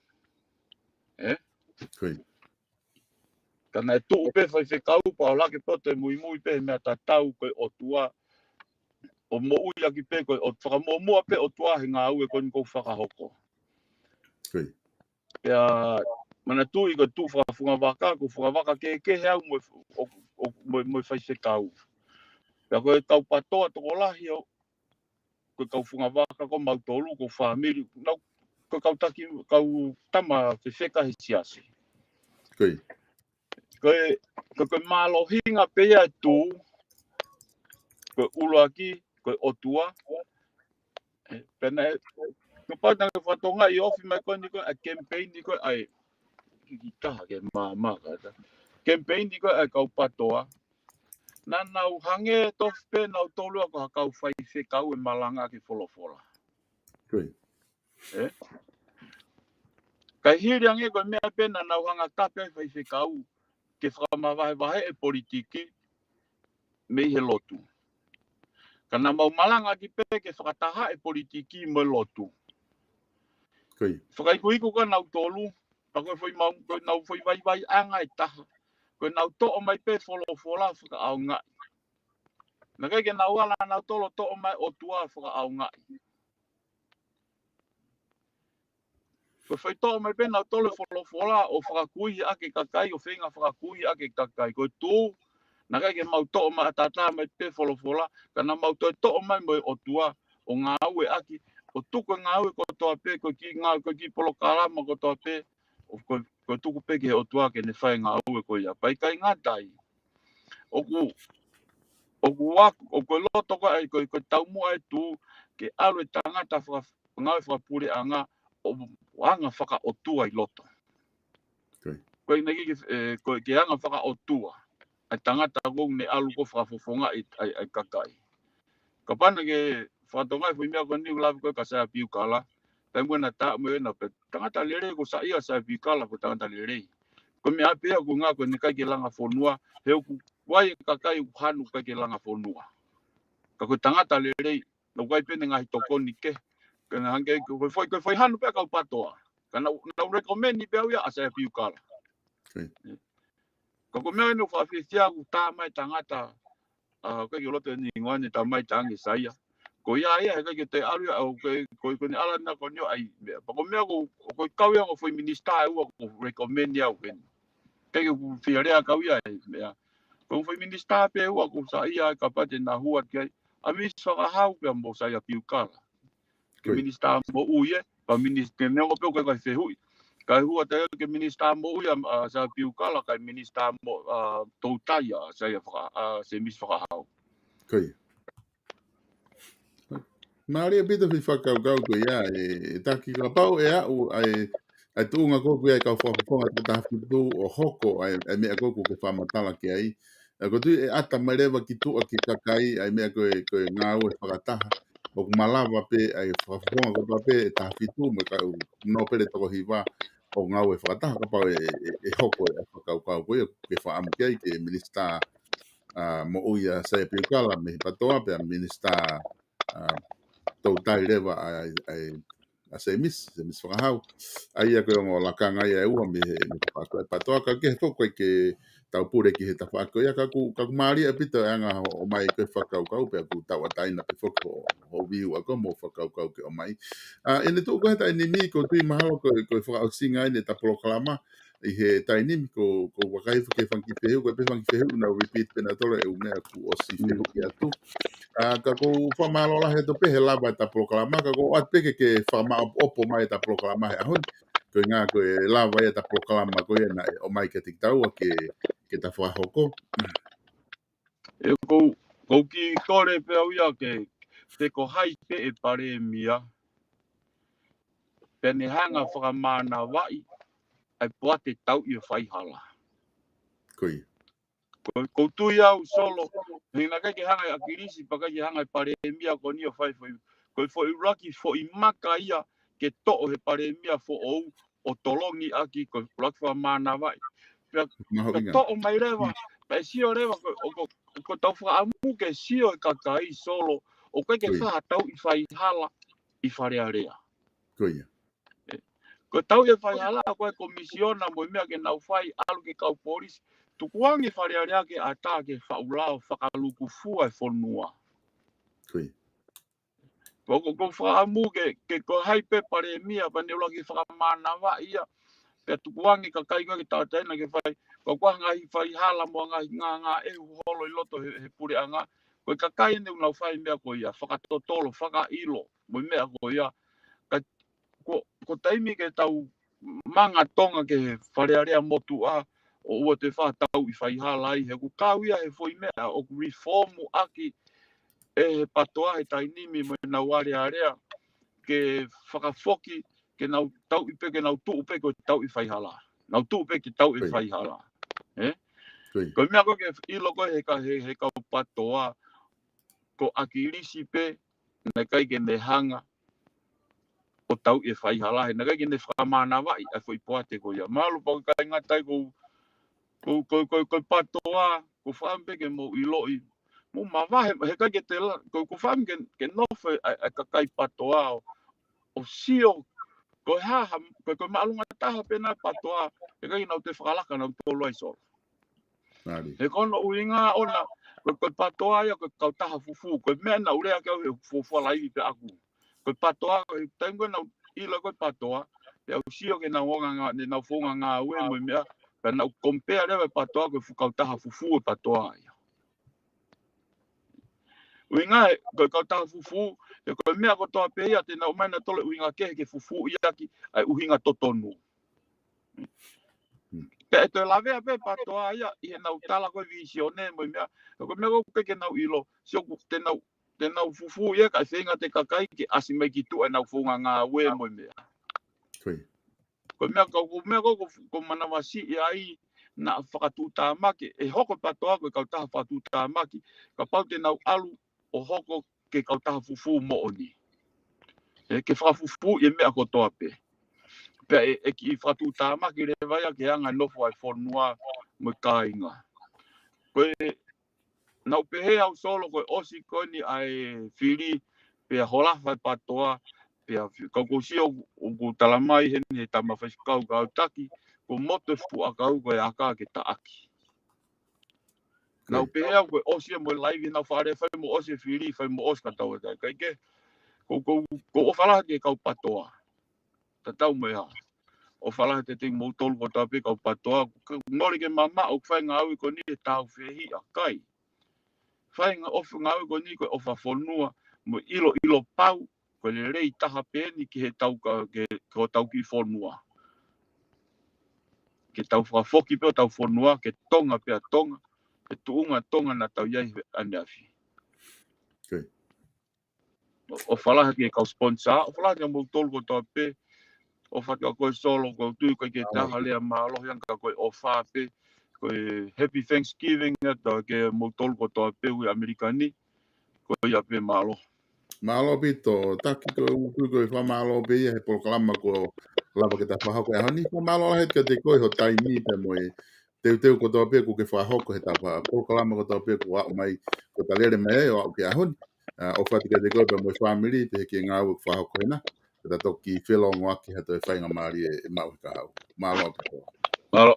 Ē? Ko e. Ka naʻe tuʻu pē faifekau pea ʻoua ke poto e muimui pē he meʻa tatau ko e ʻOtua. ʻO moʻui ʻaki pē ko e ʻOtua, fakamuʻomuʻa pē ʻOtua he ngāue ko eni ʻoku fakahoko. Ko e. Pea manatuʻi ko e tuʻu fakafungavaka, ko e fungavaka kehekehe au mo e, ʻo, ʻo, mo e, mo e faifekau. Pea ko e kau PATOA tokolahi ʻo, ko e kau fungavaka ko mautolu, ko e fāmili, nau, ko e kau taki, kau tama fefeka he siasi. Ko e. Ko e, ko e, ko e mālohinga pē ia ʻe tuʻu, ko e ʻuluaki, ko e ʻOtua. Ē, pea naʻe, kapau naʻa ke fakatokangaʻi ofi mai ko eni ko e, ʻa e campaign ko ē ʻa e, kiʻi taha ke māmā ka ta. Campaign ko ē ʻa e kau PATOA. Naʻa nau hangē tofu pē nautolu ia ko ha kau faifekau ʻe malanga ʻaki e folofola. Ko e. Ē? Ka hili ange ko e meʻa pē naʻa nau hanga kape ai e faifekau ke fakamavahevahe e politiki mei he lotu. Ka naʻa mau malanga ʻaki pē ke fakataha e politiki mo e lotu. Ko e. Fakaikuiku ka nautolu, pea ko e foʻi mau, ko e nau foʻi vaivaiʻanga ʻe taha. Ko e nau toʻo mai pē folofola fakaʻaongaʻi. Naʻe ʻikai ke nau ala nautolu ʻo toʻo mai ʻOtua fakaʻaongaʻi. Ko e foʻi toʻo mai pē nautolu e folofola ʻo fakakuihi ʻaki e kakai, ʻo feinga fakakuihi ʻaki e kakai. Ko e tuʻu, naʻe ʻikai ke mau toʻo mai ʻataʻatā mai pē folofola, ka naʻa mau toe toʻo mai mo e ʻOtua, ʻo ngāue ʻaki, ʻo tuku e ngāue kotoa pē, ko e kiʻi ngāue, ko e kiʻi polokalama kotoa pē, ʻo ko, ko e tuku pē ki he ʻOtua ke ne fai e ngāue ko ia. Pea ʻikai ngata ai. ʻOku, ʻoku aku, ʻoku ko e loto ko ē, ko e, ko e taumuʻa ʻe tuʻu, ke ʻalu e tangata faka-, ngāue fakapuleʻanga, ʻo anga fakaʻotua ʻi loto. Ko e. Ko e naʻe ʻikai ke, ē, ko e ke anga fakaʻotua. ʻA e tangata ko ē ne ʻalu ko ē fakafofongaʻi ʻa e, ʻa e kakai. Kapau naʻa ke fakatokangaʻi e foʻi meʻa ko eni ʻoku lave ko ē kia Saia Piukala. Taimi ko ē naʻa ta mo ena pē tangata lelei ko Saia, Saia Piukala ko e tangata lelei. Ko e meʻa pē ia ʻoku ngā ko eni ʻikai ke langa fonua. He ʻoku ʻi ai e kakai ʻoku hanu ʻikai ke langa fonua. Ka ko e tangata lelei, naʻe ʻikai pē ne ngaahi tokoni kehe. Ka naʻe hangē ko e foʻi, ko e foʻi hanu pē ʻa e kau PATOA. Ka naʻa, naʻa recommend pē au ia ʻa Saia Piukala. Ko e. Ka ko e meʻa ʻeni ʻoku faʻa fiefia ʻoku tā mai e tangata, ʻa, ʻikai ke u loto ʻeni hingoa ni, tā mai e tangi Saia. Ko ia ia, he ʻikai ke toe ʻalu ia, ʻo ko e, ko e, ko ʻene ʻalu ʻana ko eni ʻo ʻai meʻa. Pea ko e meʻa ko, ko e kau ia ʻo e foʻi minisitā ʻe ua ʻoku ou recommend au ke ni. ʻIkai ke u fie lea kau ia ʻi he meʻa. Ko e foʻi minisitā pē ʻe ua ʻoku ou saiʻia ai kapau te na hū atu ki ai. ʻA Misi Fakahau pea mo Saia Piukala. Ko e minisitā moʻui ē, pea minisitā neongo pē ʻoku ʻikai ko e fehuʻi. Kae hū atu ia ki he minisitā moʻui ʻa, ʻa Saia Piukala, kae minisitā mo, ʻa, toutai ʻa Saia Faka-, ʻa Semisi Fakahau. Ko ia. Mālie ʻaupito e foʻi fakakaukau ko ia, ʻe, ʻe Taki, kapau ʻe aʻu ʻa e, ʻa e tuʻunga ko ē ʻoku ʻi ai e kau fakafofonga taha fitu ʻo hoko ʻa e, ʻa e meʻa ko ē ʻoku ke fakamatala ki ai. ʻA ia ʻoku ou tui ʻe ʻata mai leva ki tuʻa ki he kakai ʻa e meʻa ko e, ko e ngāue fakataha. ʻOku malava pē ʻa e fakafofonga kotoa pē ʻe taha fitu mo e kau nōpele toko hiva ʻo ngāue fakataha, kapau ʻe, ʻe, ʻe hoko ʻa e fakakaukau ko ia ʻoku ke fakaʻamu ki ai, ki he minisitā, ʻa, moʻui ʻa Saia Piukala mei he PATOA, pea minisitā, ʻa, toutai leva ʻa, ʻa, ʻa Semisi, Semisi Fakahau. ʻA ia ko e ongo lakanga ia ʻe ua mei he, mei he PATOA, PATOA, ka ʻoku ʻikai ke tau pule ki he tafaʻaki ko ia, ka ʻoku, ka ʻoku mālie ʻaupito e anga hoʻo ʻomai ko ē e fakakaukau, pea ʻoku tauʻatāina pē foki hoʻo, hoʻo view ʻa koe mo e fakakaukau ʻoku ke ʻomai. ʻA, ʻi he tuʻu ko ē he taimi ni, ʻoku ou tui mahalo ko e, ko e fakaʻosinga eni ʻeta polokalama ʻi he taimi ni, ʻoku, ʻoku ou vakai foki ki he fanga kiʻi fehuʻi, ko e pē fanga kiʻi fehuʻi naʻa nau repeat pē nautolu e ʻū meʻa kuo ʻosi fehuʻi atu. ʻA, ka ʻoku ou fakamālō lahi atu pē he lava ʻeta polokalama, ka ʻoku ou ʻoatu pē ke, ke fakamaʻopoʻopo mai ʻeta polokalama he ʻaho ni. Ko e ʻuhinga ko e lava ia ʻeta polokalama ko ia naʻe ʻomai kiate kitaua ke, ke ta fakahoko. ʻE ʻoku ou, ʻoku ou kiʻi kole pē au ia ke, pe ko hai pē ʻe palēmia, pea ne hanga fakamānavaʻi ʻa e poate tauʻi e faihala. Ko ia. ʻOku, ʻoku ou tui au Solo, he naʻe ʻikai ke hanga ʻe ʻAkilisi, pea ʻikai ke hanga ʻe he palēmia ko eni ʻo fai foʻi, ko e foʻi ʻuluaki foʻi maka ia ke toʻo ʻe he palēmia foʻou ʻo tolongi ʻaki, ko e ʻuluaki fakamānavaʻi. Pea, pea toʻo mai leva, pea sio leva, ko, ʻo, ko, ko ʻetau fakaʻamu ke sio e kakai Solo, ʻoku ʻikai ke fai ha tauʻi faihala ʻi Fale Alea. Ko ia. ʻE, ko e tauʻi e faihala, ko e komisiona mo e meʻa ke nau fai, ʻalu ki he kau polisi. Tukuange Fale Alea ke ʻatā ke faʻu lao fakalūkufua e fonua. Ko ia. Ko, ko, ʻoku ou fakaʻamu ke, ke ko hai pē palēmia, pea ne ʻuluaki fakamānavaʻi ia. Pea tukuange kakai ko ē ke tauʻatāina ke fai. Ko e ngaahi faihala mo e ngaahi ngāngāʻehu holo ʻi loto he, he puleʻanga. Ko e kakai eni ʻoku nau fai meʻa ko ia, fakatotolo, fakaʻilo, mo e meʻa ko ia. Ka ko, ko e taimi ke tau manga Tonga ki he Fale Alea motuʻa, ʻoua te fai ha tauʻi faihala ai, he ʻoku kau ia he foʻi meʻa ʻoku reform ʻaki ʻe he PATOA he taimi ni mo ʻenau alealea, ke fakafoki, ke nau tauʻi pē, ke nau tuʻu pē ko e tauʻi faihala. Nau tuʻu pē ke tauʻi faihala. ʻE? Ko e meʻa ko ē ke ʻilo ko ē he ka, he, he kau PATOA, ko ʻAkilisi pē, naʻe ʻikai ke ne hanga ʻo tauʻi e faihala, he naʻe ʻikai ke ne fakamānavaʻi ʻa e foʻi poate ko ia. Mahalo pau ʻikai ngata ai ko, ko, ko, ko, ko e PATOA, ʻoku ou fakaʻamu pē ke mou ʻiloʻi. Mou mavahe, he ʻikai ke te la, ko, ʻoku ou fakaʻamu ke, ke nofo ʻa e, ʻa e kakai PATOA ʻo, ʻo sio, ko e hā, ha, ko, ko e māʻolunga taha pē ʻena PATOA, he ʻikai ke nau toe fakalaka nautolu ai Solo. He ko hono ʻuhinga ʻona, ko, ko e PATOA ia, ko e kautaha fufū, ko e meʻa naʻa ku lea ki ai he fuofua laivi pē ʻaku. Ko e PATOA, ko e taimi ko ē naʻa ku ʻilo ko e PATOA, pea u sio ki heʻenau ngā-, ngā-, heʻenau founga ngāue mo e meʻa, pea naʻa ku compare leva e PATOA, ko e fu-, kautaha fufū e PATOA ia. ʻUhinga he, ko e kautaha fufū, he ko e meʻa kotoa pē ia, te nau ʻomai nautolu e ʻuhinga kehe ke fufū ia ki ai ʻuhinga totonu. Pea ʻe toe lavea pē PATOA ia, ʻi heʻenau tala ko e vīsone mo e meʻa, ko e meʻa ko ē ke nau ʻilo, sio ʻoku te nau, te nau fufū ia kae feinga ʻe he kakai ke ʻasi mai ki tuʻa ʻenau founga ngāue mo e meʻa. Ko ia. Ko e meʻa ko, ko e meʻa ko, ko, ʻoku ou manavasiʻi ai naʻa fakatuʻutāmaki, ʻe hoko PATOA ko e kautaha fakatuʻutāmaki, kapau te nau ʻalu ʻo hoko ko e kautaha fufū moʻoni. ʻE, ke fakafufū e meʻa kotoa pē. Pea ʻe, ʻe kiʻi fakatuʻutāmaki leva ia ki he anga e nofo ʻa e fonua mo e kāinga. Ko e, naʻa ku pehē au Solo ko e ʻosi ko eni ʻa e fili, pea holofa e PATOA, pea fi-, ka ʻoku ou sio ʻoku, ʻoku tala mai heni he tama faifekau kau taki, ko e moto e fuʻu ʻakau ko e aka ke taʻaki. Nau pehē au ko e ʻosi ia mo e laivi, nau fale fai mo ʻosi e fili, fai mo ʻosi ka tau ʻatā. Kae kehe, ko, ko, ko ʻofa lahi ki he kau PATOA. Tatau mo e hā. ʻOfa lahi kiate kimoutolu kotoa pē kau PATOA. Ka ngali ke mamaʻo ʻoku fai ngāue ko eni he tau fehiʻa kai. Fai ngā ʻofa ngāue ko eni ko e ʻofa fonua mo e ʻiloʻilo pau. Ko e lelei taha pē eni ki he tau ka, ke, ko tau ki fonua. Ke tau fakafoki pē ʻo tau fonua, ke Tonga pē ʻa Tonga, ke tuʻunga Tonga naʻa tau ʻi ai he ʻaneafi. Okay. ʻO, ʻofa lahi ki he kau sponsor, ʻofa lahi kiate kimoutolu kotoa pē, ʻofa kiate koe Solo, ko e tui ko e ke taha lea mālohi ange ka ko e ʻofa pē, ko e Happy Thanksgiving atu kiate kimoutolu kotoa pē ʻi ʻAmelika ni, ko ia pē mālō. Mālō ʻaupito, Taki, ko e ʻuhi ko e fakamālō pē ia he polokalama kuo lava ke ta fakahoko he ʻaho ni. Fakamālō lahi kiate koe ho taimi pea mo e teuteu kotoa pē kuo ke fakahoko he ta fa-, polokalama kotoa pē kuo aʻu mai, kuo ta lele mai ai ʻo aʻu ki he ʻaho ni. ʻA, ʻofa atu kiate koe pea mo e fāmili pē he kiʻi ngāue kuo fakahoko hena. Ke ta toki felōngoaki ha toe faingamālie ʻe maʻu he kahaʻu. Mālō ʻaupito. Mālō.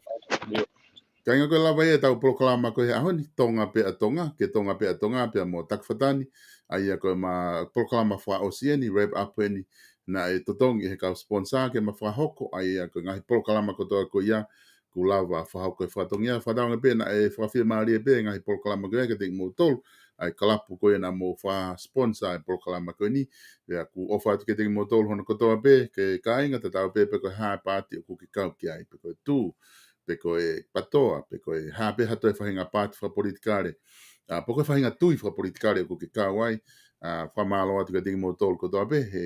Kāinga, ko e lava ia ʻetau polokalama ko e he ʻaho ni, Tonga pē ʻa Tonga, ke Tonga pē ʻa Tonga, pea mo Taki Fatani, ʻa ia ko e ma polokalama fakaʻosi eni, wrap up eni, naʻe totongi he kau sponsor ke ma fakahoko, ʻa ia ko e ngaahi polokalama kotoa ko ia, kuo lava fakahoko e fatongia, fakatauange pē naʻe fakafiemālie pē ngaahi polokalama ko ia kiate kimoutolu, ʻa e kalapu ko ia naʻa mou fakasponsor e polokalama ko eni, pea ʻoku ʻofa atu kiate kimoutolu hono kotoa pē, ke kāinga tatau pē pe ko e hā e paati ʻoku ke kau ki ai, pe ko e Tuʻi, pe ko e PATOA, pe ko e hā pē ha toe faʻahinga paati fakapolitikale, ʻa, pe ko e faʻahinga tui fakapolitikale ʻoku ke kau ai, ʻa, fakamālō atu kiate kimoutolu kotoa pē, he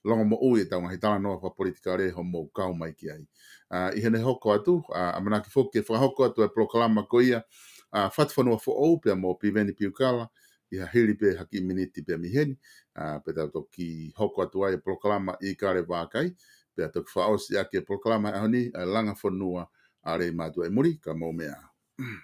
longomoʻui ʻetau ngaahi talanoa fakapolitikale hoʻomou kau mai ki ai. ʻA, ʻi heʻene hoko atu, ʻa, ʻamanaki foki ke fakahoko atu e polokalama ko ia, ʻa, Fatufonua Foʻou pea mo Piveni Piukala, ʻi ha hili pē ha kiʻi miniti pē mei heni, ʻa, pea tau toki hoko atu ai e polokalama ʻIkale Vākai, pea toki fakaʻosi ʻaki e polokalama he ʻaho ni, ʻa e Langa Fonua ʻa Lei Mātuʻa ʻi muli, ka mou meʻa ā.